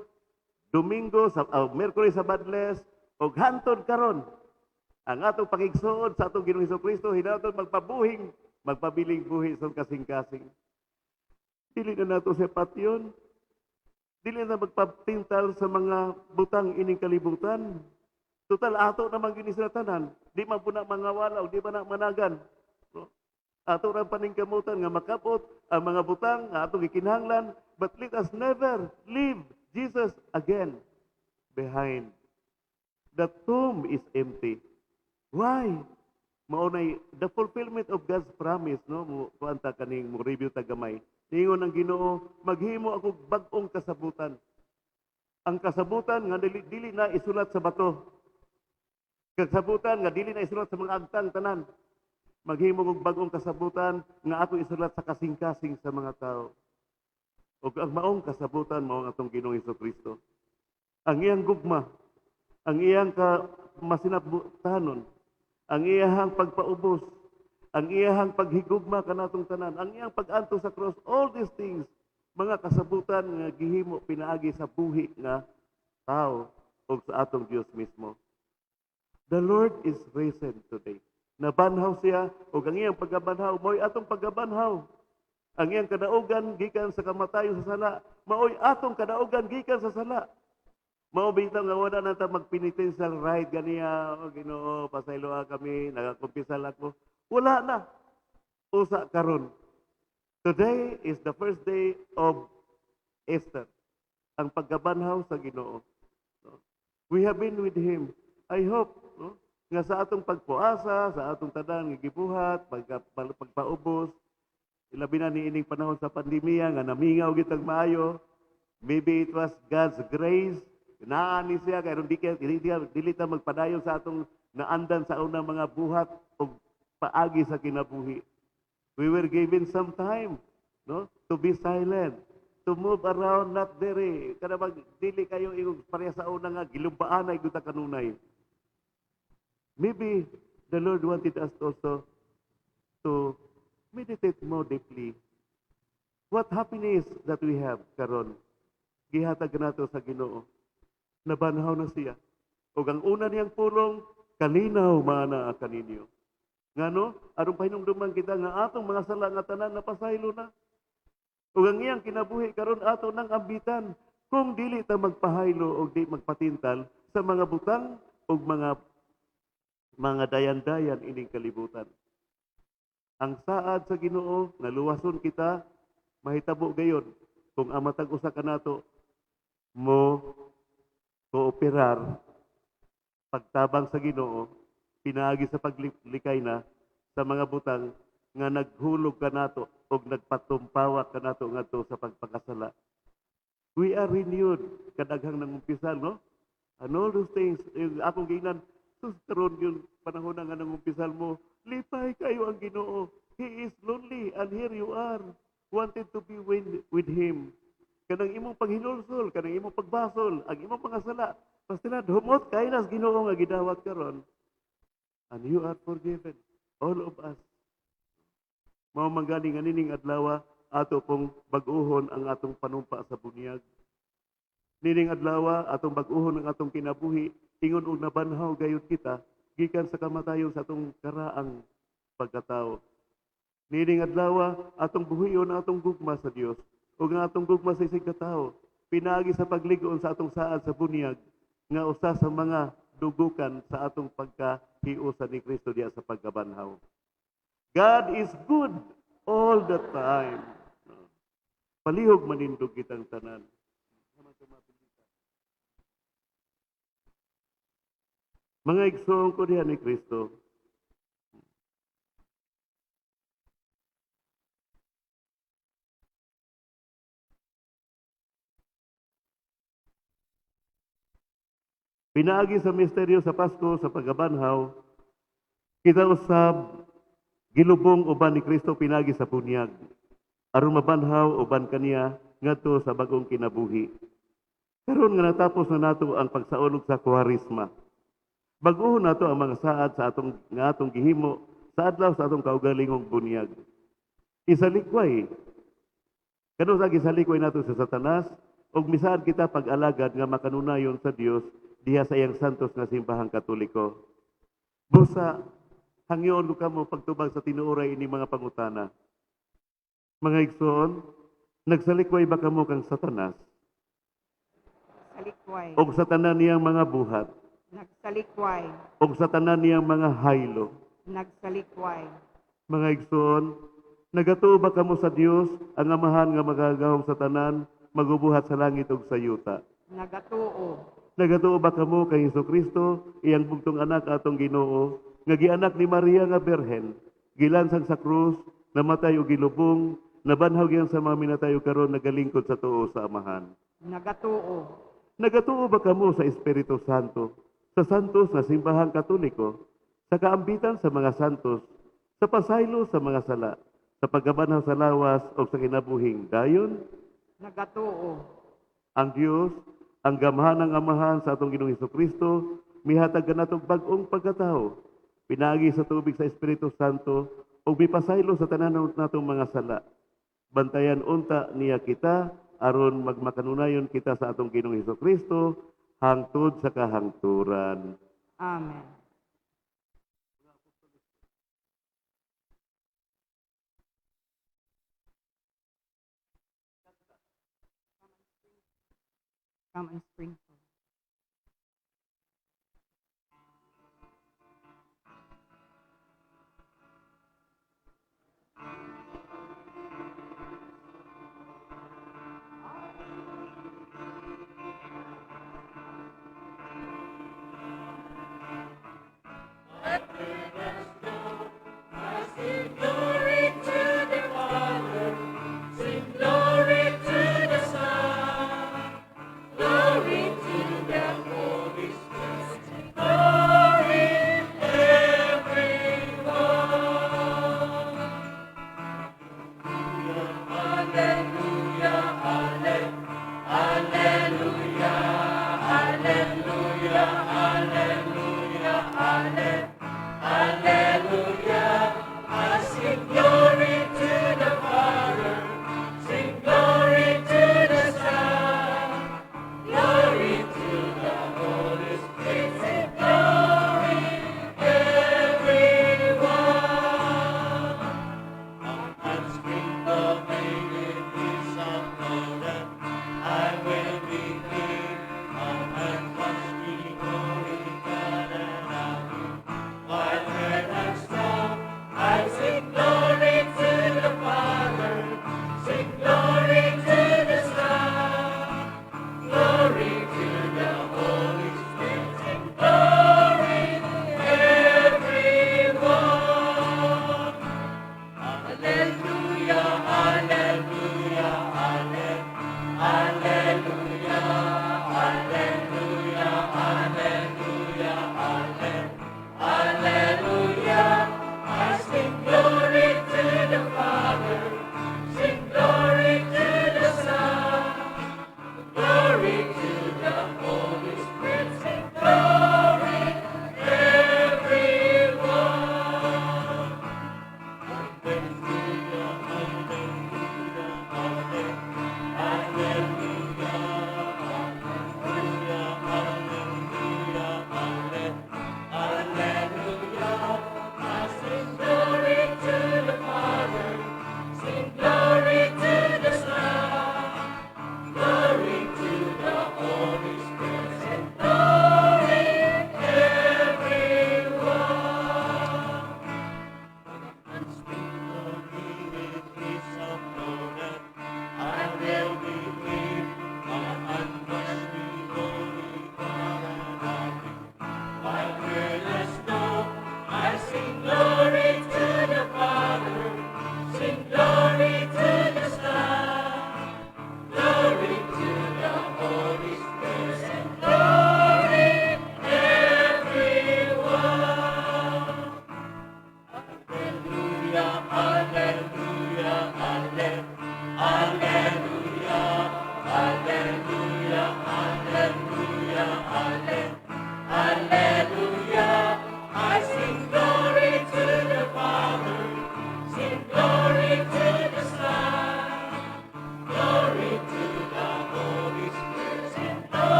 Domingo, sa Merkulis sa Badles, ug hantod karon, ang atong pakigsuod sa atong Ginoong Kristo, hinaot magpabuhing, magpabiling buhi sa kasing-kasing. Dili na nato siya patyon. Dili na magpapintal sa mga butang ining kalibutan. Total ato naman gini sila tanan. Di man po na mangawala o di ba na managan. No? Ato ra paningkamutan nga makabot ang mga butang nga atong gikinahanglan, but let us never leave Jesus again behind. The tomb is empty. Why? Maunay the fulfillment of God's promise, no? Mo kuan ta kaning mo review ta gamay. Ningon ang Ginoo, maghimo ako bag-ong kasabutan. Ang kasabutan nga dili, dili na isulat sa bato. Kasabutan nga dili na isulat sa mga agtang tanan. Maghimo og bag-ong kasabutan nga ako isulat sa kasing-kasing sa mga tao. Ug ang maong kasabutan mao ang atong Ginoong Kristo. Ang iyang gugma, ang iyang ka masinabutanon, ang iyang pagpaubos, Ang iyahang paghigugma kanatong tanan, ang iyang pag-antos sa cross, all these things, mga kasabutan nga gihimo pinaagi sa buhi nga tao o sa atong Dios mismo. The Lord is risen today. Nabanhaw siya ug ang iyang pagkabanhaw mao'y atong pagkabanhaw. Ang iyang kadaugan gikan sa kamatayon sa sala, mao'y atong kadaugan gikan sa sala. Mao bitaw nga wala na ta mag-penitential rite ganiya, o Ginoo, pasayloa kami, nagakumpisal ako. Wala na. Usa karon. Today is the first day of Easter. Ang pagkabanhaw sa Ginoo. No? We have been with Him. I hope, no, nga sa atong pagpuasa, sa atong tanan nga gibuhat, pagpaubos, ilabi na niining panahon sa pandemya nga namingaw gitag maayo. Maybe it was God's grace. Naa ni siya kay di dili, dili ta magpadayon sa atong naandan sa unang mga buhat o paagi sa kinabuhi. We were given some time, no, to be silent, to move around not very kada mag dili kayo ingog pareha sa una nga gilumbaan ay guta kanunay. Maybe the Lord wanted us also to meditate more deeply. What happiness that we have karon gihatag nato sa Ginoo. Nabanhaw na siya. Ug ang una niyang pulong, "Kalinaw maanaa kaninyo." Ngano? Aron pahinumduman kita nga atong mga sala nga tanan napasaylo na. Ug ang iyang kinabuhi karon ato nang ambitan kung dili ta magpahaylo og di magpatintal sa mga butang ug mga dayan-dayan ining kalibutan. Ang saad sa Ginoo nga luwason kita mahitabo gayon kung ang matag usa kanato mo kooperar pagtabang sa Ginoo pinaagi sa paglikay na sa mga butang nga naghulog kanato og nagpatumpawak kanato ngadto sa pagpakasala. We are renewed kadaghang nangumpisal, no? And all those things, yung akong giingnan, sus, karon yung panahon na nga nangumpisal mo, lipay kayo ang Ginoo. He is lonely and here you are, wanted to be with Him. Kanang imong paghinulsol, kanang imong pagbasol, ang imong mga sala, basta humot kay nas Ginoo nga gidawat karon. And you are forgiven, all of us. Mao man gani nga nining adlaw ato pong bag-uhon ang atong panumpa sa bunyag. Nining adlaw atong bag-uhon ang atong kinabuhi ingon og nabanhaw gayud kita gikan sa kamatayon sa atong karaang pagkatao. Nining adlaw atong buhion ang atong gugma sa Dios ug ang atong gugma sa isig katawo pinaagi sa pagligon sa atong saad sa bunyag nga usa sa mga dugukan sa atong pagkahiusa ni Kristo diya sa pagkabanhaw. God is good all the time. Palihog manindog kitang tanan. Mga igsoon ko diha ni Kristo, pinaagi sa misteryo sa Pasko sa pagkabanhaw, kita usab gilubong uban ni Kristo pinaagi sa bunyag aron mabanhaw uban kaniya ngadto sa bag-ong kinabuhi. Karon nga natapos na nato ang pagsaulog sa Kuwaresma, bag-ohon nato ang mga saad sa atong nga atong gihimo sa adlaw sa atong kaugalingong bunyag. Isalikway. Kano sa gisalikway nato sa Satanas ug misaad kita pag-alagad nga makanunayon sa Dios diha sa iyang santos nga simbahang Katoliko. Busa hangyoon ko kamo pagtubag sa tinuoray ini mga pangutana. Mga igsoon, nagsalikway ba kamo kang Satanas? Salikway. Og sa tanan niyang mga buhat, Nagsalikway. og sa tanan niyang mga haylo? Nagsalikway. Mga igsoon, nagatuo ba kamo sa Dios ang Amahan nga magagahom sa tanan, magubuhat sa langit ug sa yuta? Nagatuo. Nagatuo ba kamo kay Hesukristo, iyang bugtong anak atong Ginoo, nga gianak ni Maria nga Birhen, gilansang sa krus, namatay ug gilubong, nabanhaw giyan sa mga minatay ug karon nagalingkod sa tuo sa Amahan? Nagatuo. Nagatuo ba kamo sa Espiritu Santo, sa santos nga simbahang Katoliko, sa kaambitan sa mga santos, sa pasaylo sa mga sala, sa pagkabanhaw sa lawas o sa kinabuhing dayon? Nagatuo. Ang Dios, ang gamahan ng Amahan sa atong Ginoong Hesukristo, mihatag kanatong bag-ong pagkatao, pinaagi sa tubig sa Espiritu Santo ug mipasaylo sa tanan natong mga sala. Bantayan unta niya kita aron magmakanunayon kita sa atong Ginoong Kristo hangtod sa kahangturan. Amen. Come and sprinkle. Sing glory to the Father, sing glory to the Son, glory.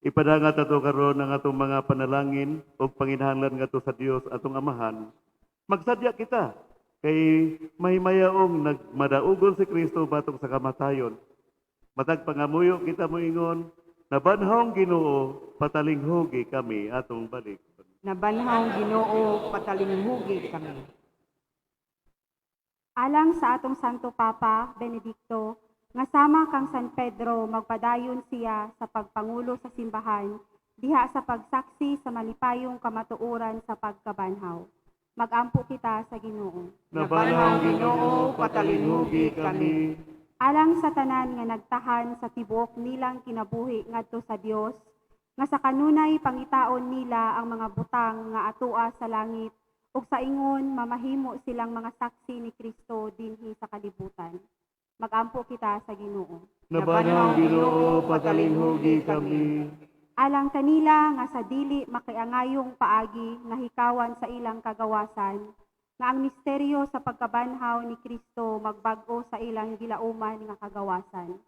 Ipadangat ato karon ang atong mga panalangin ug panginahanglan ngadto sa Dios atong Amahan. Magsadya kita kay mahimayaong nagmadaugon si Kristo batok sa kamatayon. Matag pangamuyo kita moingon, nabanhawng Ginoo, patalinghugi kami atong balik. Nabanhaw Ginoo, patalinghugi kami. Alang sa atong Santo Papa Benedicto, nga sama kang San Pedro magpadayon siya sa pagpangulo sa simbahan diha sa pagsaksi sa malipayong kamatuoran sa pagkabanhaw. Magampo kita sa Ginoo. Nabanhaw Ginoo, patalinghugi kami. Alang sa tanan nga nagtahan sa tibuok nilang kinabuhi ngadto sa Dios, nga sa kanunay pangitaon nila ang mga butang nga atoa sa langit ug sa ingon mamahimo silang mga saksi ni Kristo dinhi sa kalibutan. Magampo kita sa Ginoo. Nabanhaw Ginoo, patalinghugi kami. Alang kanila nga sa dili makiangayong paagi nahikawan sa ilang kagawasan, nga ang misteryo sa pagkabanhaw ni Kristo magbag-o sa ilang gilauman nga kagawasan.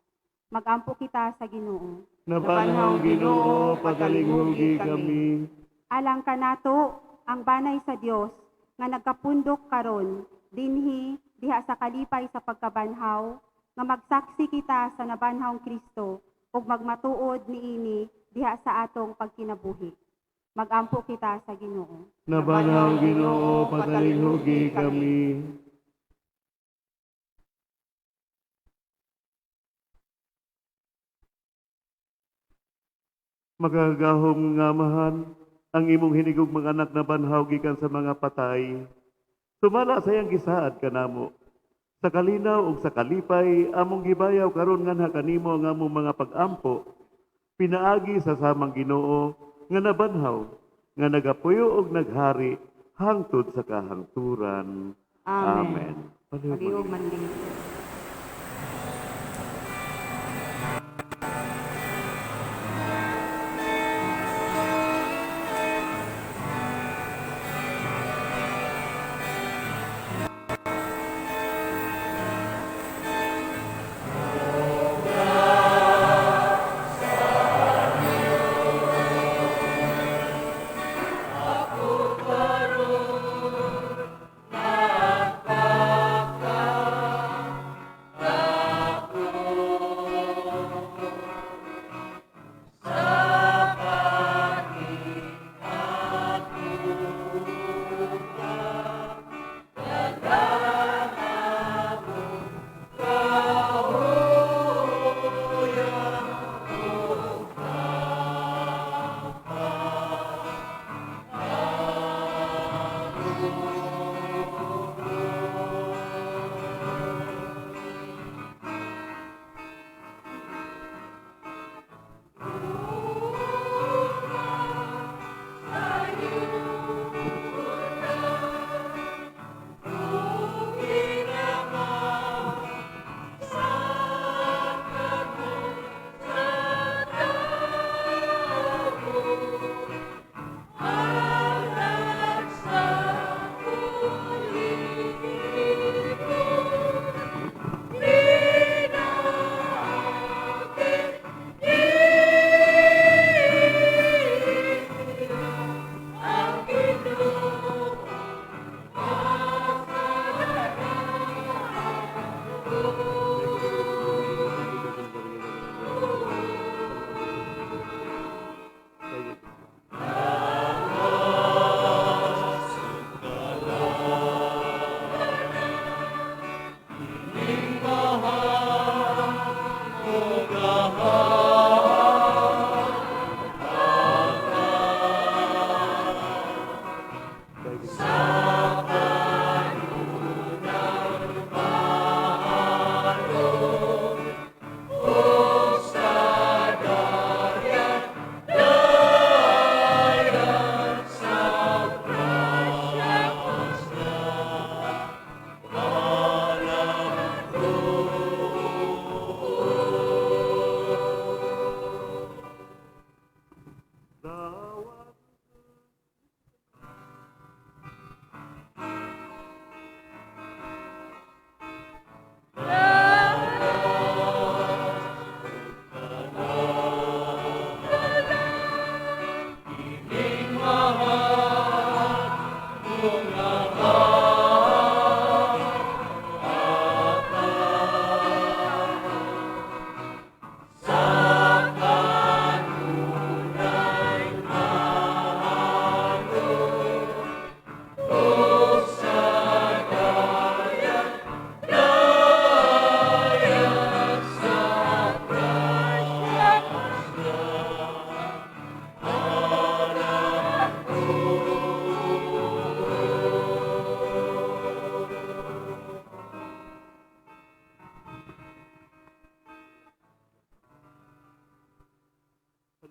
Magampo kita sa Ginoo. Nabanhaw Ginoo, patalinghugi kami. Alang kanato ang banay sa Dios nga nagkapundok karon dinhi diha sa kalipay sa pagkabanhaw, nga magsaksi kita sa nabanhawng Kristo ug magmatuod niini diha sa atong pagkinabuhi. Magampo kita sa Ginoo. Nabanhaw Ginoo, patalinghugi kami. Makagagahom nga Amahan, ang imong hinigugmang mga anak na banhaw gikan sa mga patay. Sumala sa iyang gisaad kanamo. Sa kalinaw ug sa kalipay, among gibayaw karon nganha kanimo ang among mga pag-ampo. Pinaagi sa samang Ginoo nga nabanhaw, nga nagapuyo og naghari hangtod sa kahangturan. Amen. Amen. Palihog manlingkod. Ako karon nagpaka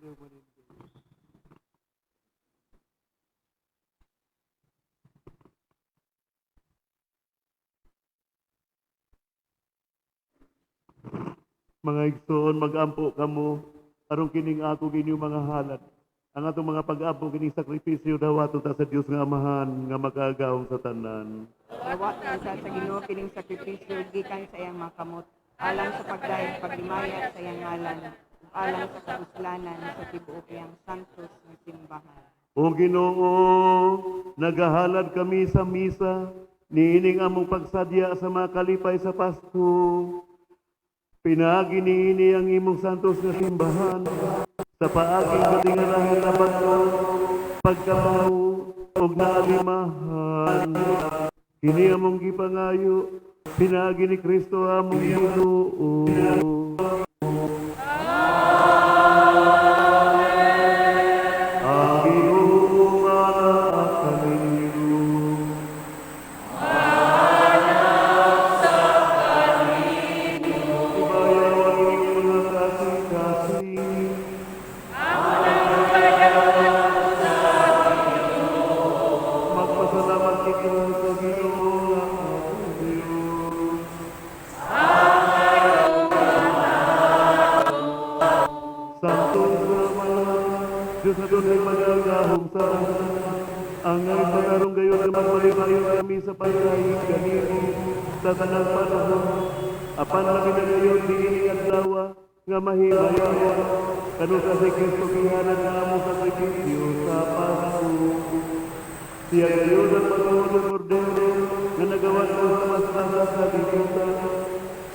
Mga igsoon, mag-ampo kamo aron kining ako inyong mga halad. Ang atong mga pag-ampo kining sakripisyo dawato ta sa Dios nga Amahan nga makagagahom sa tanan. Dawat sa Ginoo kining sakripisyo gikan sa iyang mga kamot, alang sa pagdayeg paglimaya sa iyang ngalan, ug alang sa kapuslanan sa tibuok iyang santos nga simbahan. O Ginoo, nagahalad kami sa misa niining among pagsadya sa mga kalipay sa Pasko. Pinaagi niini ang imong santos nga simbahan sa paaging katingalahan na bato, pagkamaw ug naalimahan. Kini among gipangayo, pinaagi ni Kristo among Ginoo. Ang Ginoo manaa kaninyo. Ibayaw ang inyong mga kasing-kasing. Magpasalamat kita sa Ginoo nga atong Dios. Santo sa malang, Diyos na dunay magagahom sa tanan. Angay pangarong gayon nga magmalipay kami sa pagdayeg kanimo sa tanang panahon. Apan labi na gayon niining adlaw nga mahibayawan kanusa si Kristo gihalad nga among sakripisyo sa Pasko. Siya gayon ang matuod nga kordero nga nagawas sa mas sa kalibutan.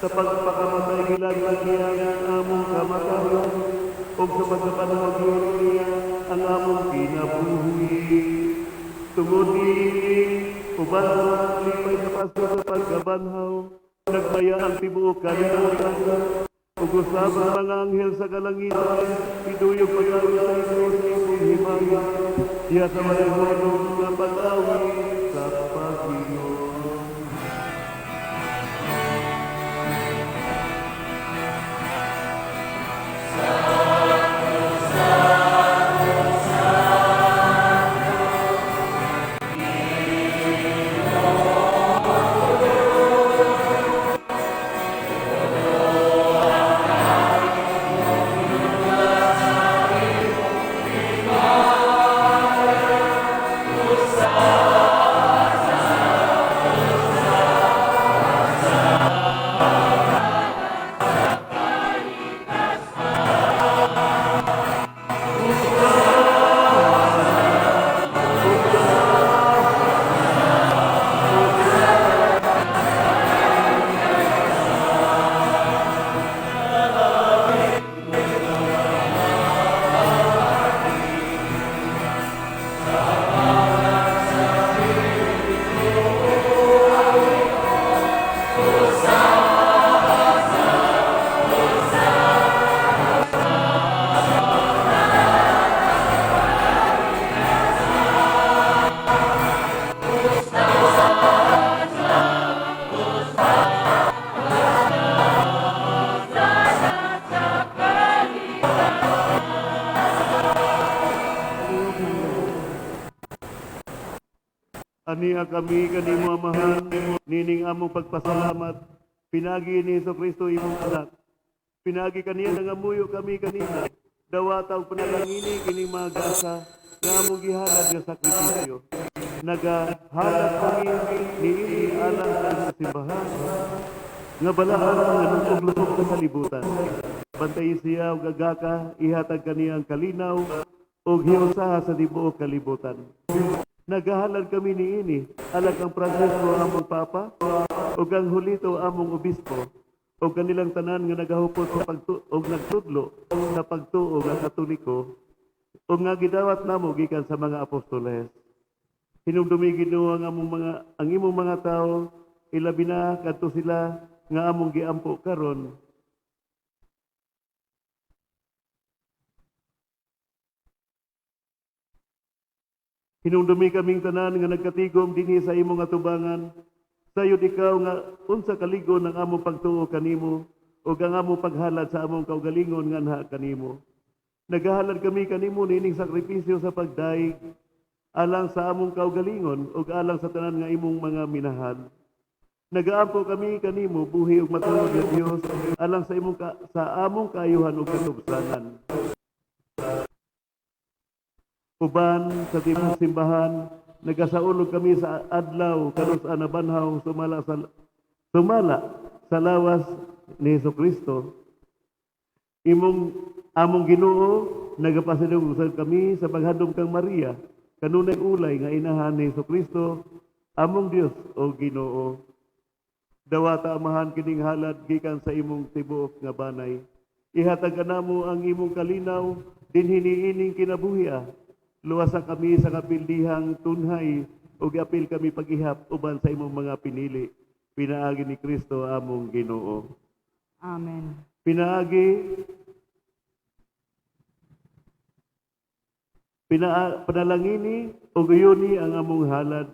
Sa pagpakamatay gilaglag niya ang among kamatayon ug sa pagkapanawag niya ang among kinabuhi. Tungod niini, uban sa mga kalipay sa Pasko sa pagkabanhaw, nagmaya ang tibuok kalibutan. Ug usab ang mga anghel sa kalangitan, iduyog pag-awit sa Ginoo sa imong himaya, diha sa walay hulog nga pag-awit sa Pagilo. Ania kami kanimo Amahan, nining among pagpasalamat, pinagi ni Hesus Kristo imong anak. Pinagi kaniya nangamuyo kami kanina, dawata og panalangini kining mga gasa nga among gihalad nga sakripisyo. Nagahalad kami niini alang sa simbahan nga balaan nga naguglusok sa kalibutan. Bantayi siya og agaka, ihatag kaniya ang kalinaw ug hiusaha sa tibuok kalibutan. Nagahalad kami niini alang kang Francisco among Papa ug ang Julito among Obispo ug kanilang tanan nga nagahupot sa og nagtudlo sa pagtuo nga Katoliko ug nga gidawat namo gikan sa mga apostoles. Hinumdumi Ginoo ang among mga ang imong mga tawo, ilabi na kadto sila nga among giampo karon. Hinumdumi kaming tanan nga nagkatigom dinhi sa imong atubangan. Sayod ikaw nga unsa kaligon ang among pagtuo kanimo ug ang among paghalad sa among kaugalingon nganha kanimo. Nagahalad kami kanimo niining sakripisyo sa pagdaig alang sa among kaugalingon ug alang sa tanan nga imong mga minahal. Nagaampo kami kanimo buhi ug matuod nga Dios alang sa imong sa among kaayuhan ug katubsanan. Uban sa tibuok simbahan, nagasaulog kami sa adlaw kanus-a nabanhaw sumala sa lawas ni Hesukristo. Imong among Ginoo, nagapasidungog usab kami sa paghandom kang Maria, kanunay ulay nga inahan ni Hesukristo, among Dios o Ginoo. Dawata, Amahan, kining halad gikan sa imong tibuok nga banay. Ihatag kanamo ang imong kalinaw dinhi niining kinabuhia. Luwasa kami sa kapildihang tunhay ug apil kami pag-ihap uban sa imong mga pinili. Pinaagi ni Kristo among Ginoo. Amen. Pinaagi Pina, panalangini ug uyuni ang among halad.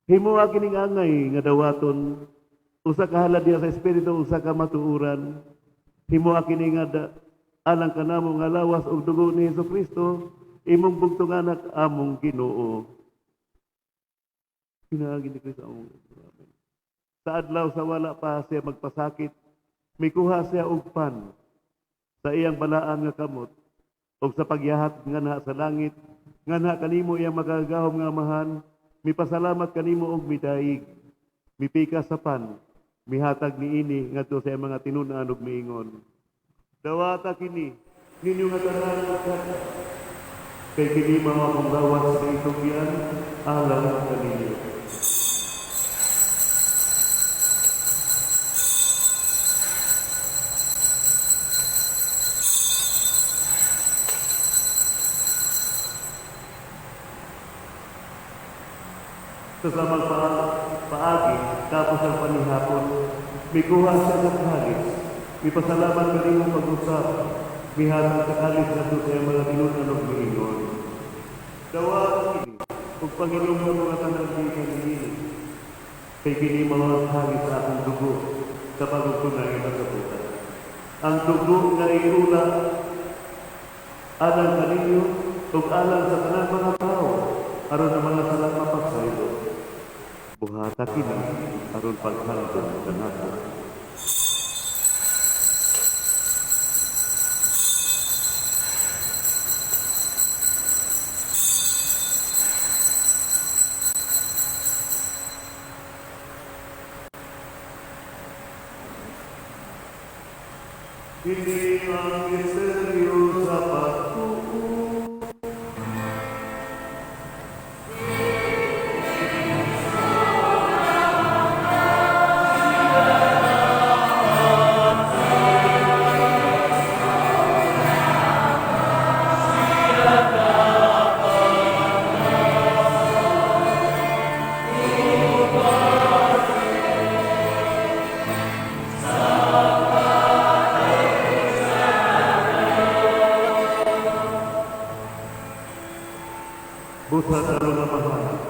Himoa kining angay nga dawaton, usa ka halad diha sa espiritu, usa ka matuoran. Himoa kini nga alang kanamo nga lawas ug dugo ni Hesukristo, imong bugtong anak, among Ginoo. Pinaagi ni Kristo among Ginoo. Amen. Sa adlaw sa wala pa siya magpasakit, mikuha siya og pan sa iyang balaan nga kamot ug sa pagyahat nganha sa langit, nganha kanimo iyang makagagahom nga Amahan, mipasalamat kanimo og midaig, mipikas sa pan, mihatag niini ngadto sa iyang mga tinun-an ug miingon: "Dawata kini ninyo nga tanan ug kay kini mao akong lawas nga itugyan alang kaninyo." Sa samang paagi, tapos ang panihapon, mikuha siya sa kalis, mipasalamat kanimo pag-usap, mihatag sa kalis ngadto sa iyang mga tinun-an ug miingon: "Dawata kini ug panginom mo nga tanan gikan niini, kay kini mao ang kalis sa akong dugo sa bagong tunay nga katapusan. Ang dugo nga iula alang kaninyo ug alang sa tanang mga tawo aron ang mga sala mapasaylo. Buhata kini aron paghandom kanako." Kini ang misteryo sa pagtuo. Busa aron Amahan,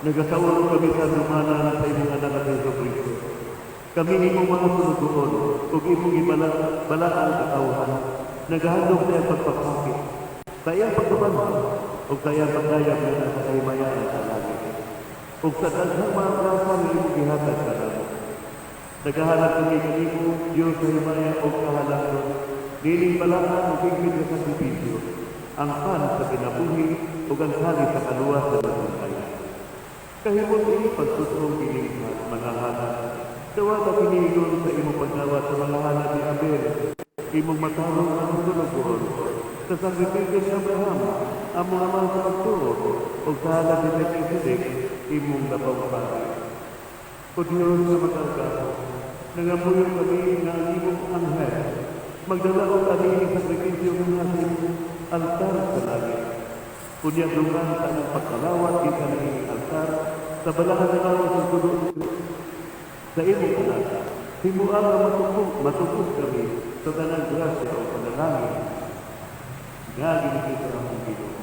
nagasaulog kami sa dumanan sa imong anak nga Hesukristo. Kami imong mga sulugoon ug imong balaang katawhan, nagahandom sa iyang pagpasakit, sa iyang pagkabanhaw, ug sa iyang pagdayag nga sa kahimayaan sa langit. Ug sa daghang mga grasya nga imong gihatag kanamo. Nagahalad kami kanimo, Dios sa himaya ug kahalangdon, niining balaan ug higpit nga sakripisyo, ang pan sa kinabuhi ug ang kalis sa kaluwas sa nabuntay. Kahimot ini pagtutong kining mga halad. Dawata kini ingon sa imong pagdawat sa mga halad ni Abel, imong matarong nga sulugoon, sa sakripisyo ni Abraham, among amahan sa pagtuo, ug sa halad ni Melchizedek, imong labaw pari. O Dios nga makagagahom, nangamuyo kami nga ang imong anghel magdala og aniing sakripisyo nga sa imong altar sa langit. Unya dungan sa among pagkalawat gikan niining altar sa balaan nga lawas ug dugo ni Kristo sa imong anak, himoa nga matukod kami sa tanang grasya o panalangin nga ginikita among Ginoo.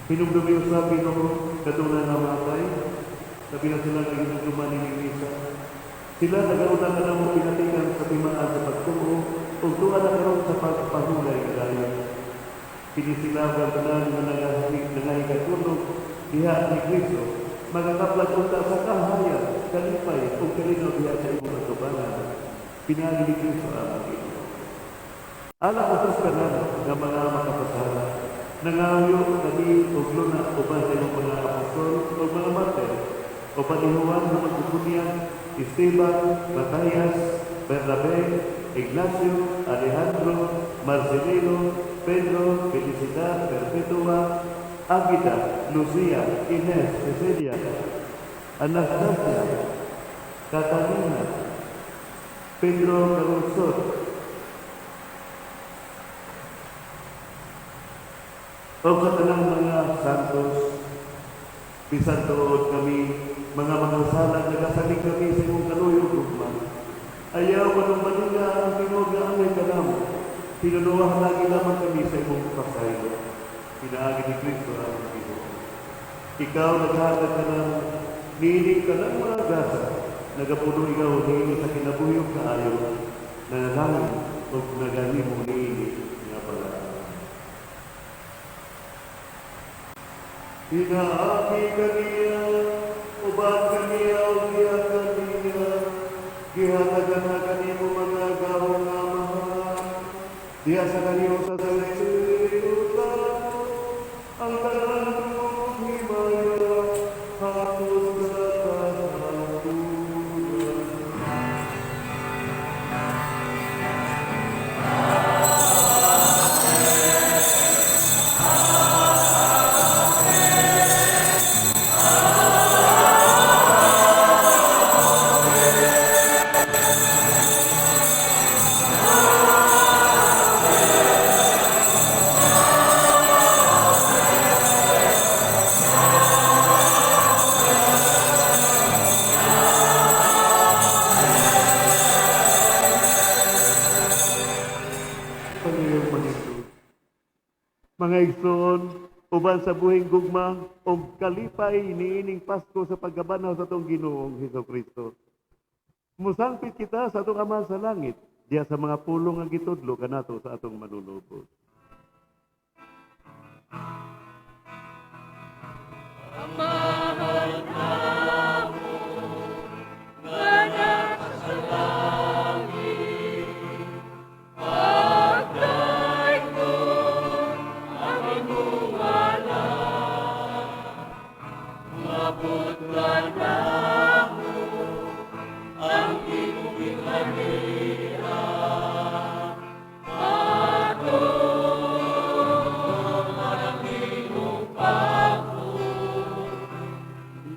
Hinumdumi usab, Ginoo, katong namatay, labi na sila nga hinumduman nining misa. Sila nagauna kanamo pinatikan sa timaan sa pagtuo ug tuwa na karon sa pagpahulay nga dayon. Kini sila ug ang tanan nga nangahigatunog diha ni Kristo magakaplag unta sa kahayag, kalipay ug kalinaw diha sa imong atubangan. Pinaagi ni Kristo ang Ginoo. Alang usab tanan nga mga makasasala, nangayo kami og luna uban sa imong mga apostol ug mga martir, uban ni Juan nga magbubunyag, Esteban, Matias, Bernabe, Ignacio, Alejandro, Marcelino, Pedro, Felicidad, Perpetua, Águida, Lucia, Inés, Cecilia, Anastasia, Catalina, Pedro Calungsod, o sa tanang mga santos, bisan tuod kami, mga makasala, nagasalig kami sa imong kaluyo ug gugma. Ayaw panumbalinga ang tinuod nga angay kanamo, tinunuwahan lagi lamang kami sa imong pasaylo. Pinaagi ni Kristo ang Ginoo. Ikaw naghatag kanamo, niini kanang mga gasa, nagapuno ikaw niini sa kinabuhi ug kaayo, nanalangin ug nagahimo niini nga balaan. Pinaagi kaniya, uban kaniya ug diha kaniya, gihatagan na kanimo mga gahom nga Amahan, diha sa kaniyo sa kalibutan, ang tanan mong himaya, hapos sa kasaturan. Panginoong manindog. Mga igsoon, uban sa buhing gugma og kalipay niining Pasko sa pagkabanaw sa atong Ginoong Hesukristo. Musangpit kita sa atong Ama sa langit, diha sa mga pulong nga gitudlo kanato sa atong manunubos. Amahan namo nga nasa langit, pagdaigong ang imong ngalan, moabot kanamo ang imong gingharian. Matuman ang imong pagbuot,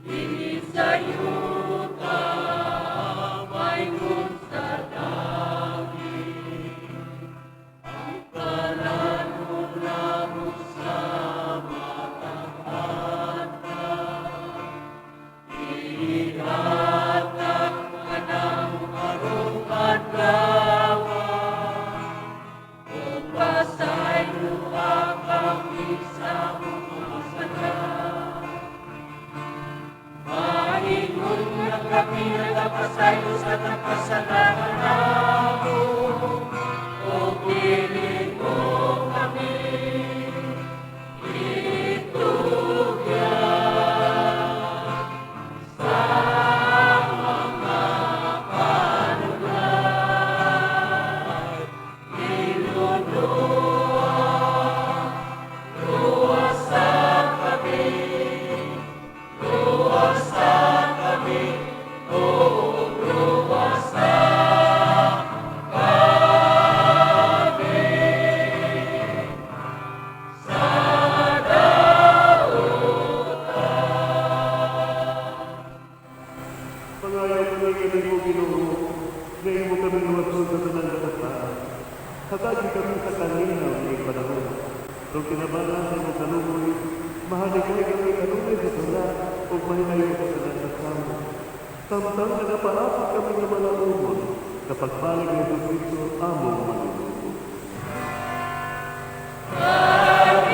dinhi sa yuta maingon sa langit. Ang kalan-on namo sa matag adlaw, ihatag kanamo karong adlaw, ug pasayloa kami sa among mga sala, maingon nga kami nagapasaylo sa nagkasala kanamo, ug dili mo kami itugyan sa mga panulay. Iluluwa, luwasa kami, luwasa kami, ug luwasa kami sa dautan. Pangayo kami kanimo Ginoo, nga imo kami luwason sa tanang kasamaan. Hatagi kami sa kalinaw niining panahon. Kung kinabana sa imong kaluoy, mahaligay kami kanunay sa sala ug mahilayo sa tanang kasama. Samtang nagapaapod kami nga malaumon, sa pagbalik ni Jesucristo among manunubos. Ang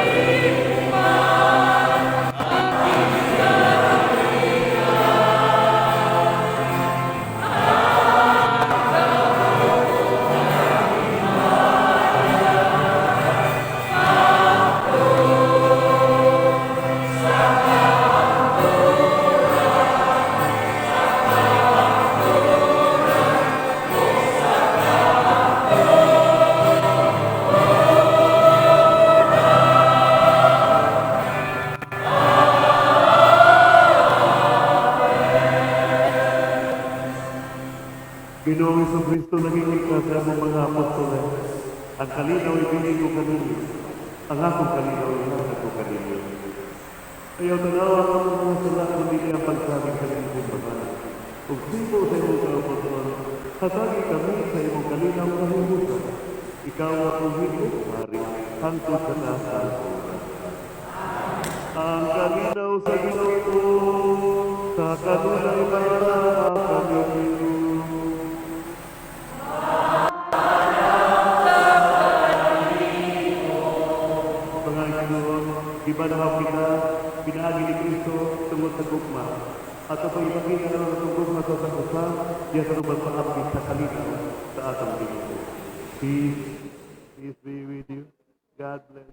mga apostoles, ang kalinaw ibilin ko kaninyo, ang akong kalinaw ihatag ko kaninyo. Ayaw tanawa ang among mga sala kundi ang pagsalig sa imong simbahan. Ug sibo sa imong kaubuton, hatagi kami sa imong kalinaw kahimutan. Ikaw nga buhi ug hari, hangtod sa kasangkaron. Ang kalinaw sa Ginoo, sa kanunay para kaninyo. Mga igsoon, gibanhaw kita pinaagi ni Kristo tungod sa gugma. Ato pang ipakita karon atong gugma sa usang usa, diya sa atong pagpaabli sa kalinaw sa atong Ginoo. Peace, peace be with you. God bless.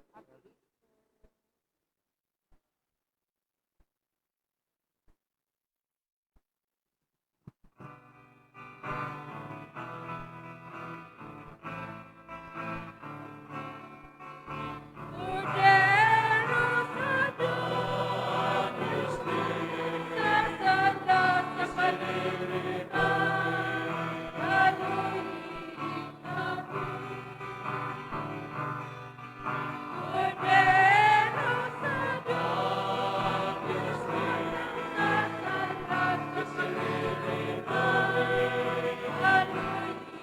Kordero sa Diyos, sa sala sa kalibutan, kaluhi kami. Kordero sa Diyos,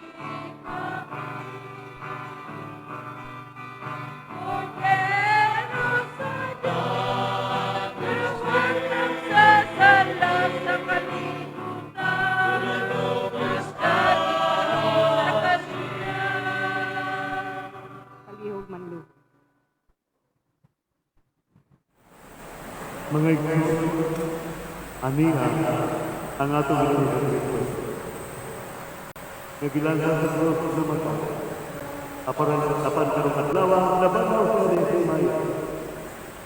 sa sala sa kalibutan, kaluhi kami. Kordero sa Diyos, sa sala sa kalibutan, sa kalibutan. Palihog manlog. Mga igsoon, aniha ang atong Ginoong Kristo. Nga gilansa sa krus ug namatay. Apan karong adlaw nabanhaw siya diha sa himaya.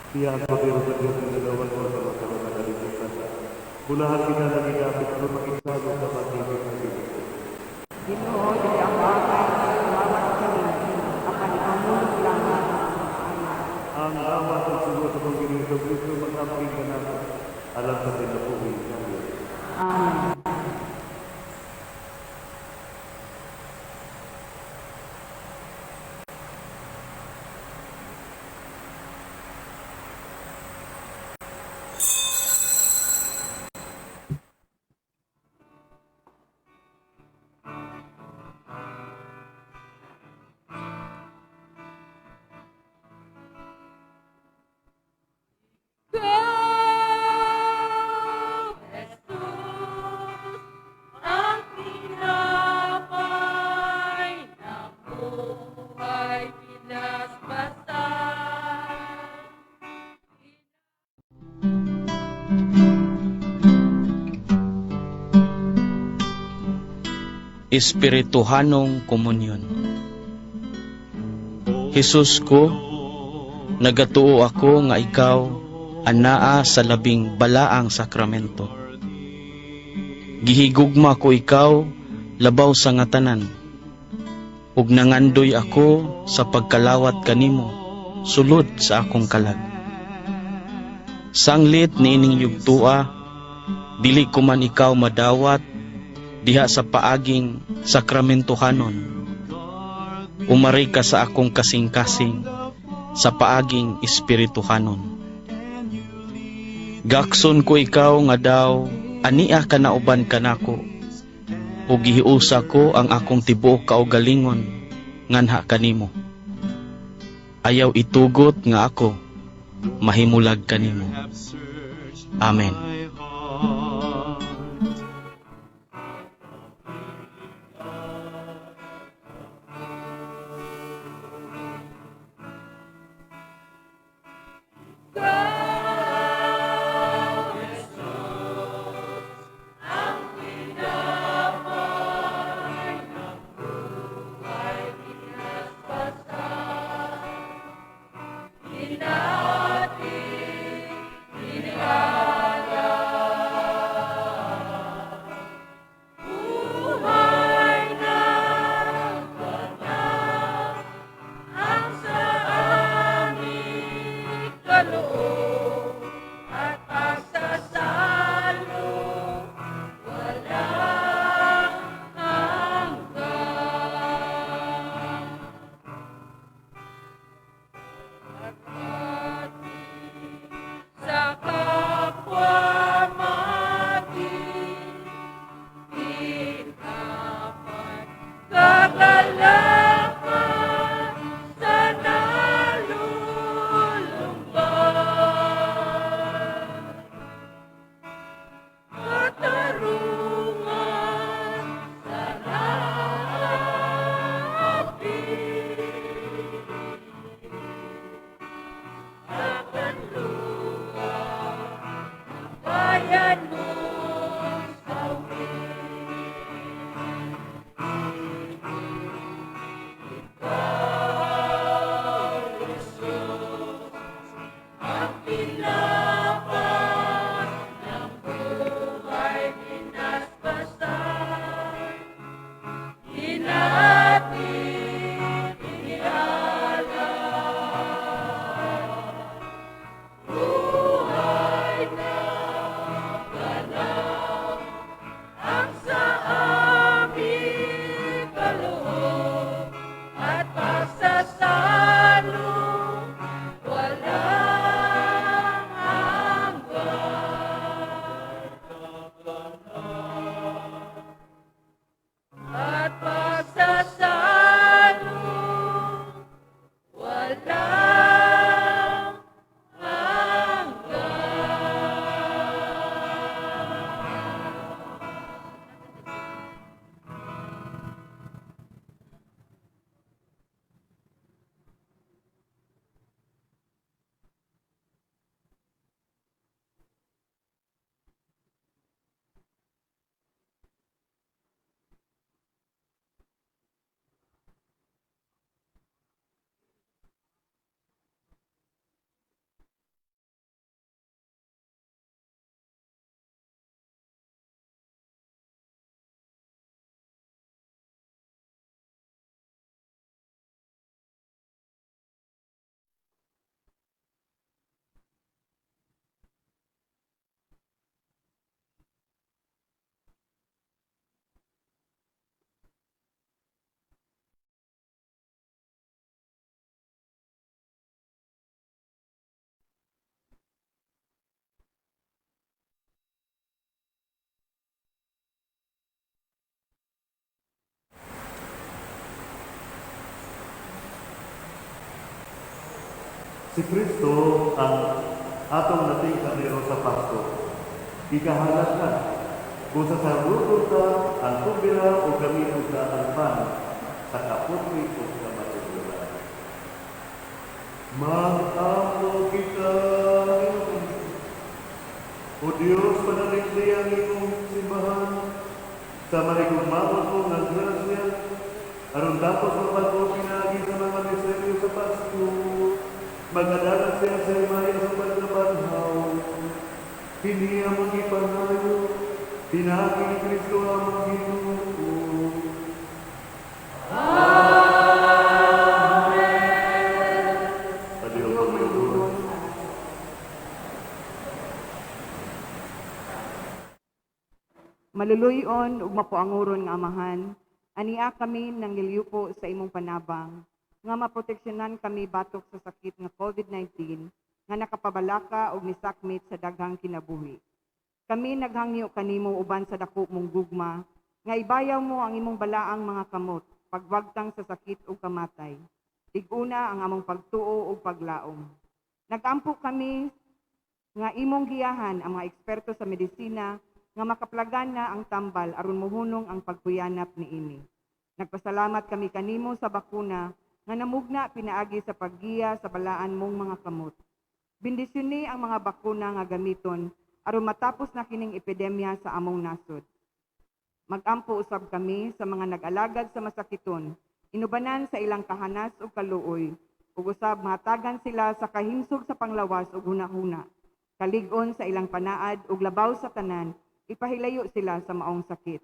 Siya ang kordero sa Dios nga nagawat sa mga sala sa kalibutan. Bulahan kita nga gidapit aron makigsalo sa pag-ibig sa Ginoo. Ginoo, dili ako angay nga ipalawat kami, apan ipamulong lamang ang akong maayo. Ang awa sa sugo sa atong Ginoong Kristo mag-amping kanato alang sa kinabuhi sa Dios. Amen. Ikaw, Jesus, ang tinapay ng buhay binasbasan. Espirituhanong Komunyon. Jesus ko, nagatuo ako nga ikaw anaa sa labing balaang sakramento. Gihigugma ko ikaw labaw sa nga tanan, ug nangandoy ako sa pagkalawat kanimo sulod sa akong kalag. Sanglit niining yugtua, dili ko man ikaw madawat diha sa paaging sakramentohanon. Umari ka sa akong kasing-kasing sa paaging espirituhanon. Gakson ko ikaw nga daw ania ka nauban kanako, ug gihiusa ko ang akong tibuok kaugalingon nganha kanimo. Ayaw itugot nga ako mahimulag kanimo. Amen. Ikaw, Jesus, ang tinapay ng buhay binasbasan. Hinati, inialay. Si Kristo ang atong nating karnero sa Pasko. Gikahalad na. Busa sa ta ang kumbira o gamiton sa ang pan sa kaputli o sa matuturan. Mag-ampo kita. O Diyos, panaligli ang imong simbahan sa mahigugmaon mo nga grasya, aron tapos mapag-o pinaagi sa mga misteryo sa Pasko, magadalag siya sa himaya sa pagkabanhaw. Kini among gipangayo, pinaagi ni Kristo among Ginoo. Amen. Palihog magmuyuon. Maluluyon ug mapuanguron nga Amahan, ania kami nangiliyupo sa imong panabang, nga maproteksyonan kami batok sa sakit nga COVID-19 nga nakapabalaka og nisakmit sa daghang kinabuhi. Kami naghangyo kanimo uban sa dako mong gugma, nga ibayaw mo ang imong balaang mga kamot, pagwagtang sa sakit ug kamatay. Tig-una ang among pagtuo ug paglaom. Nagampo kami nga imong giyahan ang mga eksperto sa medisina nga makaplagan na ang tambal aron mohunong ang pagkuyanap niini. Nagpasalamat kami kanimo sa bakuna nga namugna pinaagi sa paggiya sa balaan mong mga kamot. Bendisyoni ang mga bakuna nga gamiton aron matapos na kining epidemya sa among nasod. Magampo usab kami sa mga nag-alagad sa masakiton, inubanan sa ilang kahanas ug kaluoy, ug usab mahatagan sila sa kahimsog sa panglawas ug hunahuna, kalig-on sa ilang panaad ug labaw sa tanan, ipahilayo sila sa maong sakit.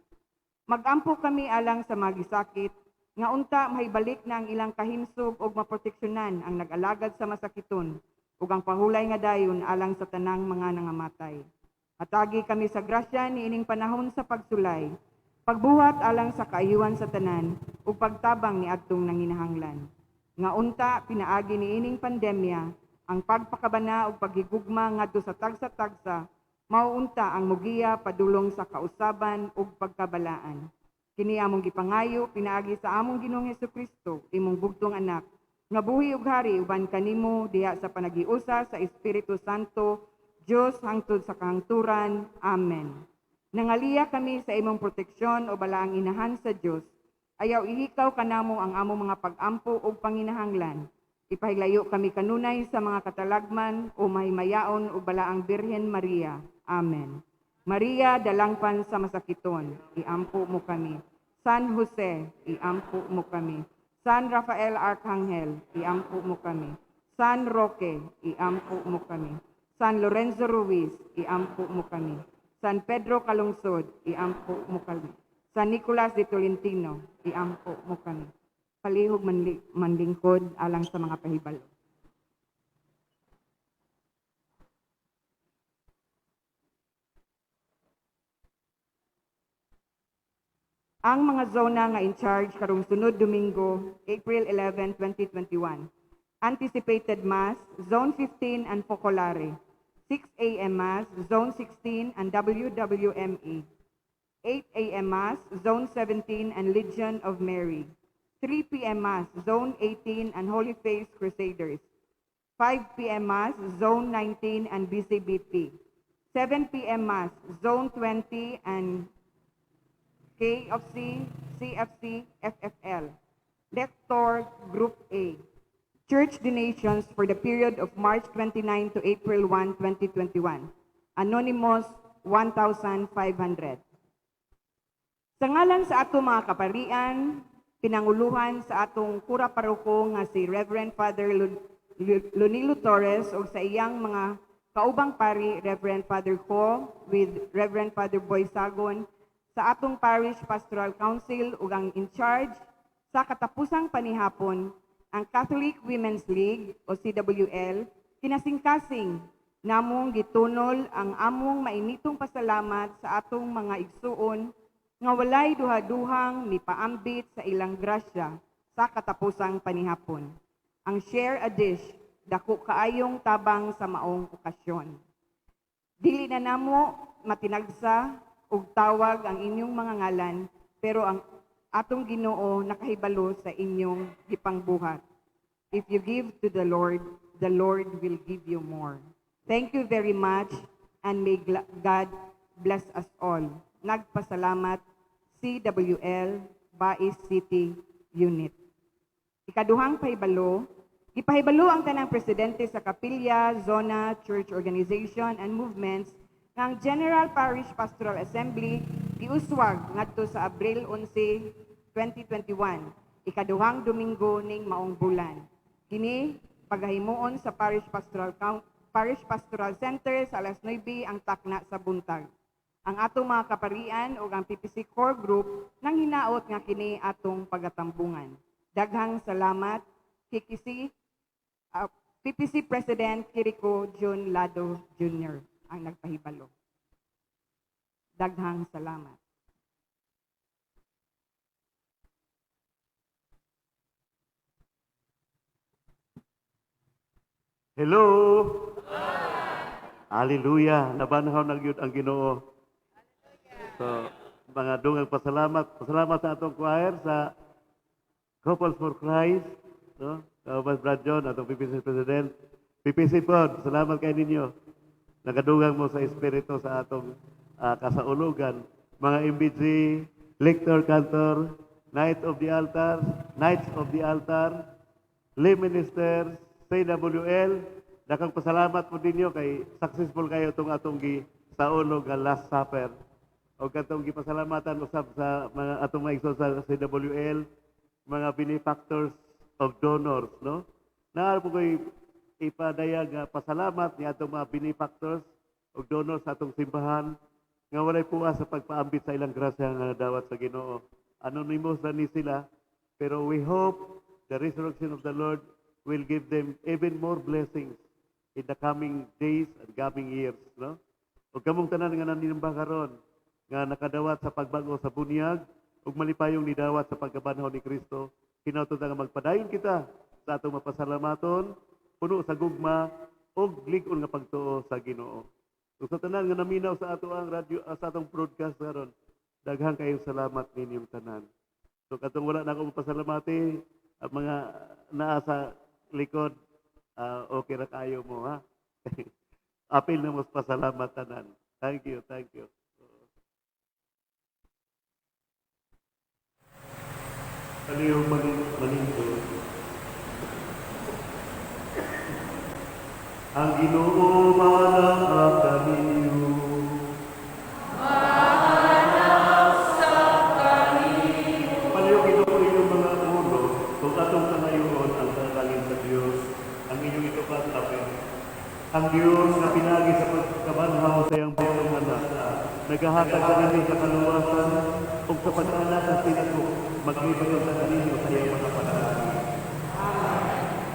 Magampo kami alang sa mga gisakit, nga unta mahibalik na ang ilang kahimsog ug maproteksyonan ang nag-alagad sa masakiton, ug ang pahulay nga dayon alang sa tanang mga nangamatay. Hatagi kami sa grasya niining panahon sa pagsulay, pagbuhat alang sa kaayuhan sa tanan ug pagtabang niadtong nanginahanglan. Nga unta pinaagi niining pandemya ang pagpakabana ug paghigugma ngadto sa tagsa-tagsa mao unta ang mugiya padulong sa kausaban ug pagkabalaan. Kini among gipangayo pinaagi sa among Ginoong Hesukristo, imong bugtong anak, nga buhi ug hari uban kanimo diha sa panagiusa sa Espiritu Santo, Dios hangtod sa kahangturan. Amen. Nangaliya kami sa imong proteksyon o balaang inahan sa Dios. Ayaw ihikaw kanamo ang among mga pag-ampo ug panginahanglan. Ipahilayo kami kanunay sa mga katalagman o mahimayaon o balaang Birhen Maria. Amen. Maria, dalangpan sa masakiton, iampo mo kami. San Jose, iampo mo kami. San Rafael Arcangel, iampo mo kami. San Roque, iampo mo kami. San Lorenzo Ruiz, iampo mo kami. San Pedro Calungsod, iampo mo kami. San Nicolas de Tolentino, iampo mo kami. Palihog manlingkod alang sa mga pahibalo. Ang mga zona nga in charge karong sunod Domingo, April 11, 2021. Anticipated Mass, Zone 15 and Focolare. 6 a.m. Mass, Zone 16 and WWME. 8 a.m. Mass, Zone 17 and Legion of Mary. 3 p.m. Mass, Zone 18 and Holy Face Crusaders. 5 p.m. Mass, Zone 19 and BCBP. 7 p.m. Mass, Zone 20 and K of C, CFC, FFL. Lector Group A. Church donations for the period of March 29 to April 1, 2021. Anonymous, 1,500. Sa ngalan sa ato mga kaparian, pinanguluhan sa atong kura paroko nga si Reverend Father Lunilo Torres ug sa iyang mga kaubang pari Reverend Father Ho with Reverend Father Boy Sagon, sa atong Parish Pastoral Council ug ang in charge sa katapusang panihapon ang Catholic Women's League o CWL, kinasingkasing namong gitunol ang among mainitong pasalamat sa atong mga igsuon nga walay duha-duhang mipaambit sa ilang grasya sa katapusang panihapon. Ang share a dish, dako kaayong tabang sa maong okasyon. Dili na namo matinagsa og tawag ang inyong mga ngalan, pero ang atong Ginoo nakahibalo sa inyong gipangbuhat. If you give to the Lord, the Lord will give you more. Thank you very much and may God bless us all. Nagpasalamat, CWL, Bais City Unit. Ikaduhang pahibalo, gipahibalo ang tanang presidente sa kapilya, zona, church organization and movements nga ang General Parish Pastoral Assembly giuswag ngadto sa Abril 11, 2021, ikaduhang Domingo ning maong bulan. Kini pagahimuon sa Parish Pastoral Center sa alas 9 ang takna sa buntag. Ang atong mga kaparian ug ang PPC Core Group nang hinaot nga kini atong pagatambungan. Daghang salamat, KKC, PPC President Kiriko Jun Lado Jr. ang nagpahibalo. Daghang salamat. Hello. Hallelujah. Nabanhaw na gyud ang Ginoo. So, mga dungang pasalamat. Pasalamat sa atong choir sa Couples for Christ, no? Kauban Brad John, atong PPC President. PPC pod, salamat kay ninyo. Nagadugang mo sa espiritu sa atong kasaulugan. Mga MBG, Lector Cantor, Knight of the Altar, Knights of the Altar, Lay Ministers, CWL, dakang pasalamat po ninyo kay successful kayo itong atong gi saulog nga Last Supper. O katong gipasalamatan usab sa mga atong mga igsoon sa CWL, mga benefactors of donors, no? Naa po ko'y ipadayag nga pasalamat ni atong mga benefactors og donors sa atong simbahan nga walay puas sa pagpaambit sa ilang grasya nga nadawat sa Ginoo. Anonymous na ni sila, pero we hope the resurrection of the Lord will give them even more blessings in the coming days and coming years, no? Ug kamong tanan nga naninimba karon nga nakadawat sa pagbag-o sa bunyag ug malipayong nidawat sa pagkabanhaw ni Kristo, hinautod nga magpadayon kita sa atong mapasalamaton, puno sa gugma ug lig-on nga pagtuo sa Ginoo. Ug sa tanan nga naminaw sa ato ang radyo, sa atong broadcast karon, daghang kayong salamat ninyong tanan. So katong wala na ako mapasalamati, ang mga naa sa likod, okay ra kayo mo, ha? Apil na mo pasalamat tanan. Thank you, thank you. Palihog manindot. Ang Ginoo manaa kaninyo. Palihog Ginoo inyong mga ulo, kung atong kanayon ang panalangin sa Dios, ang inyong itupad apil. Ang Dios nga pinagi sa pagkabanhaw sa iyang bugtong anak, nagahatag kaninyo sa kaluwasan ug sa pag-anak sa tinatok, maglibay sa kaninyo sa iyang mga panalangin.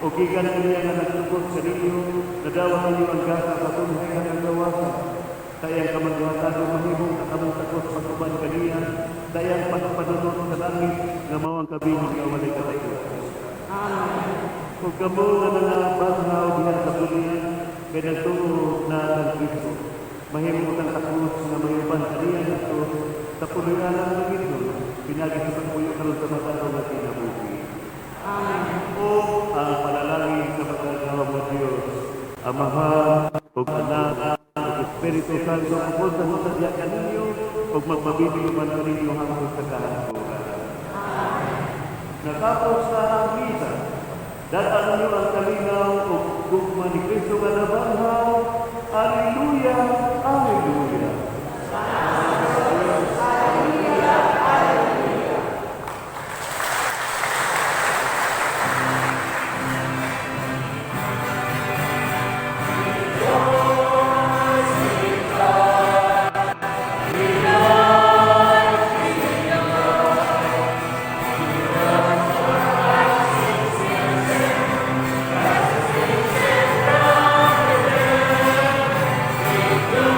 O gikan kaniya nga nagtugos kaninyo, nadawat ninyo ang gasa sa tunhay nga kagawasan. Sa iyang kamanghutan ug mahimong kakamong takos pag-uban kaniya, sa iyang pagpanunot sa langit nga mao ang kabilin nga walay katapusan. Ug kamo nga nangabanhaw diha sa dunya, kay nagtuo na ang Kristo, mahimo tang takos nga mayuban kaniya ngadto sa puloy-anan ng langit, pinagi sa pagpuyo karon sa matarong nga kinabuhi. O ang panalangin sa makagagahom nga Dios, Amahan ug Anak ug Espiritu Santo, mupunta sa diha kaninyo ug magmabili man kaninyo hangtod sa kahangturan. Natapos na ang misa, dad-an ninyo ang kalinaw ug gugma ni Kristo nga nabanhaw. Alleluia, alleluia. Rejoice.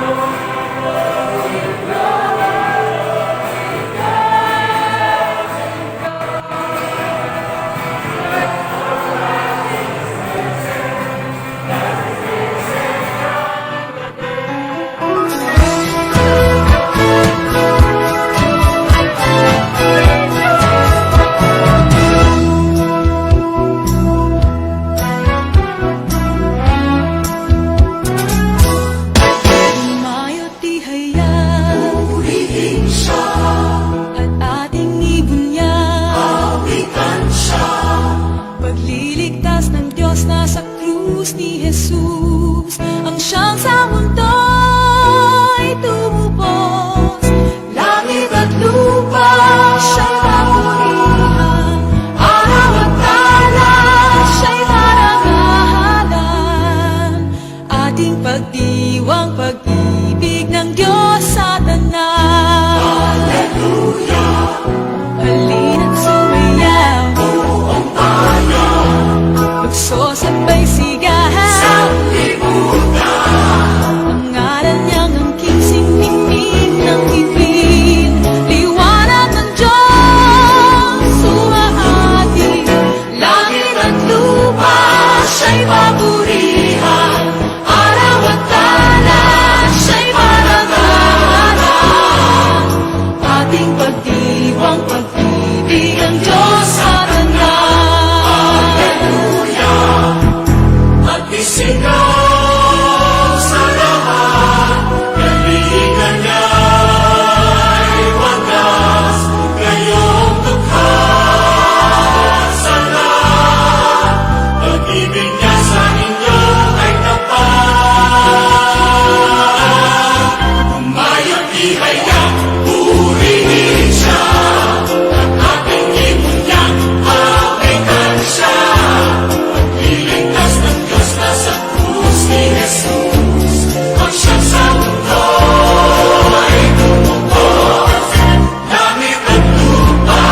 Nasa krus ni Jesus, ang siyang sa mundo'y tumubos. Langit at lupa, siya'y papurihan. Araw at tala, siya'y parangahalan. Ating pagdiwang pag-ibig ng Diyos sa tanan. Hallelujah! Halina't sumayaw, buong bayan. Lukso, sabay sigaw, sanlibutan. Ang ngalan niyang angking singning ng bituin. Liwanag ng Diyos, sumaati. Langit at lupa, siya'y papurihan. Araw at tala, siya'y parangalan. Ating pagdiwang pag-ibig ng Diyos sa tanan. Hallelujah! At isigaw sa lahat, galingan niya'y wagas, ngayong dukha sa lahat. Pag-ibig niya sa inyo ay tapat. Humayag ihayag, purihin siya, at ating ibunyag, awitan siya. Pagliligtas ng Diyos nasa krus ni Jesus, ang siyang sa mundo'y tumubos. Langit at lupa,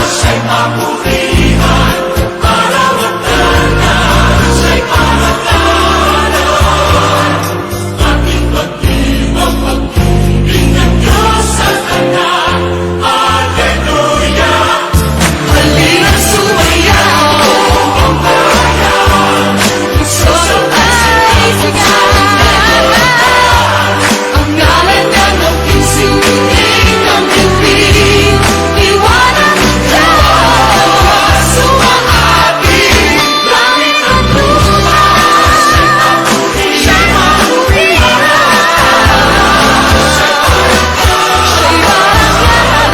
siya'y papurihan. Araw at tala, siya'y parangalan. Ating pagdiwang pag-ibig ng Diyos sa tanan. Hallelujah! Halina't sumayaw, buong bayan. Lukso, sabay sigaw. Ang ngalan niyang angking singning ng bituin. Liwanag ng Diyos, sumaati. Langit at lupa, siya'y papurihan. Siya'y parangalan.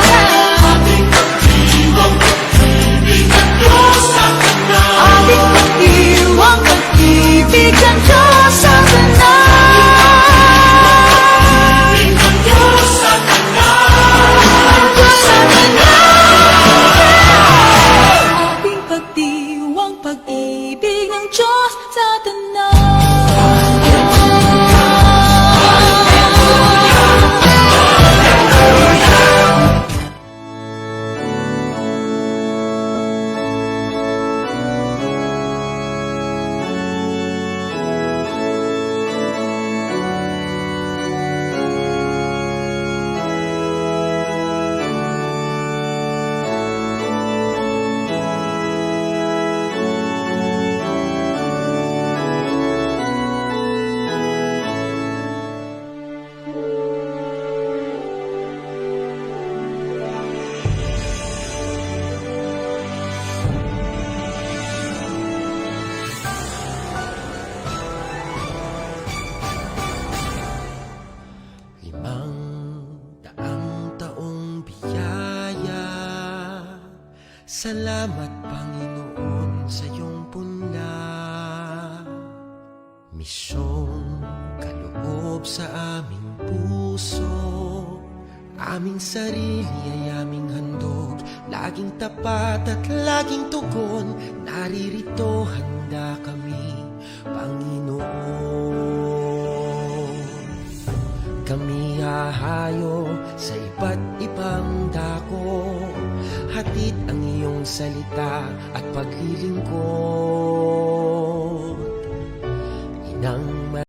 Ating pagdiwang pag-ibig ng Diyos sa tanan. Ating pagdiwang pag-ibig ng Diyos sa tanan. Ng Diyos sa tanan. Diyos sa tanan. Ating pagdiwang pag-ibig ng Diyos sa tanan. 500 taong biyaya. Salamat, Panginoon, sa iyong punla. Misyong kaloob sa aming puso. Aming sarili ay aming handog. Laging tapat at laging tugon. Naririto, handa kami, Panginoon. Kami hahayo sa iba't ibang dako. Hatid ang iyong salita at paglilingkod. Inang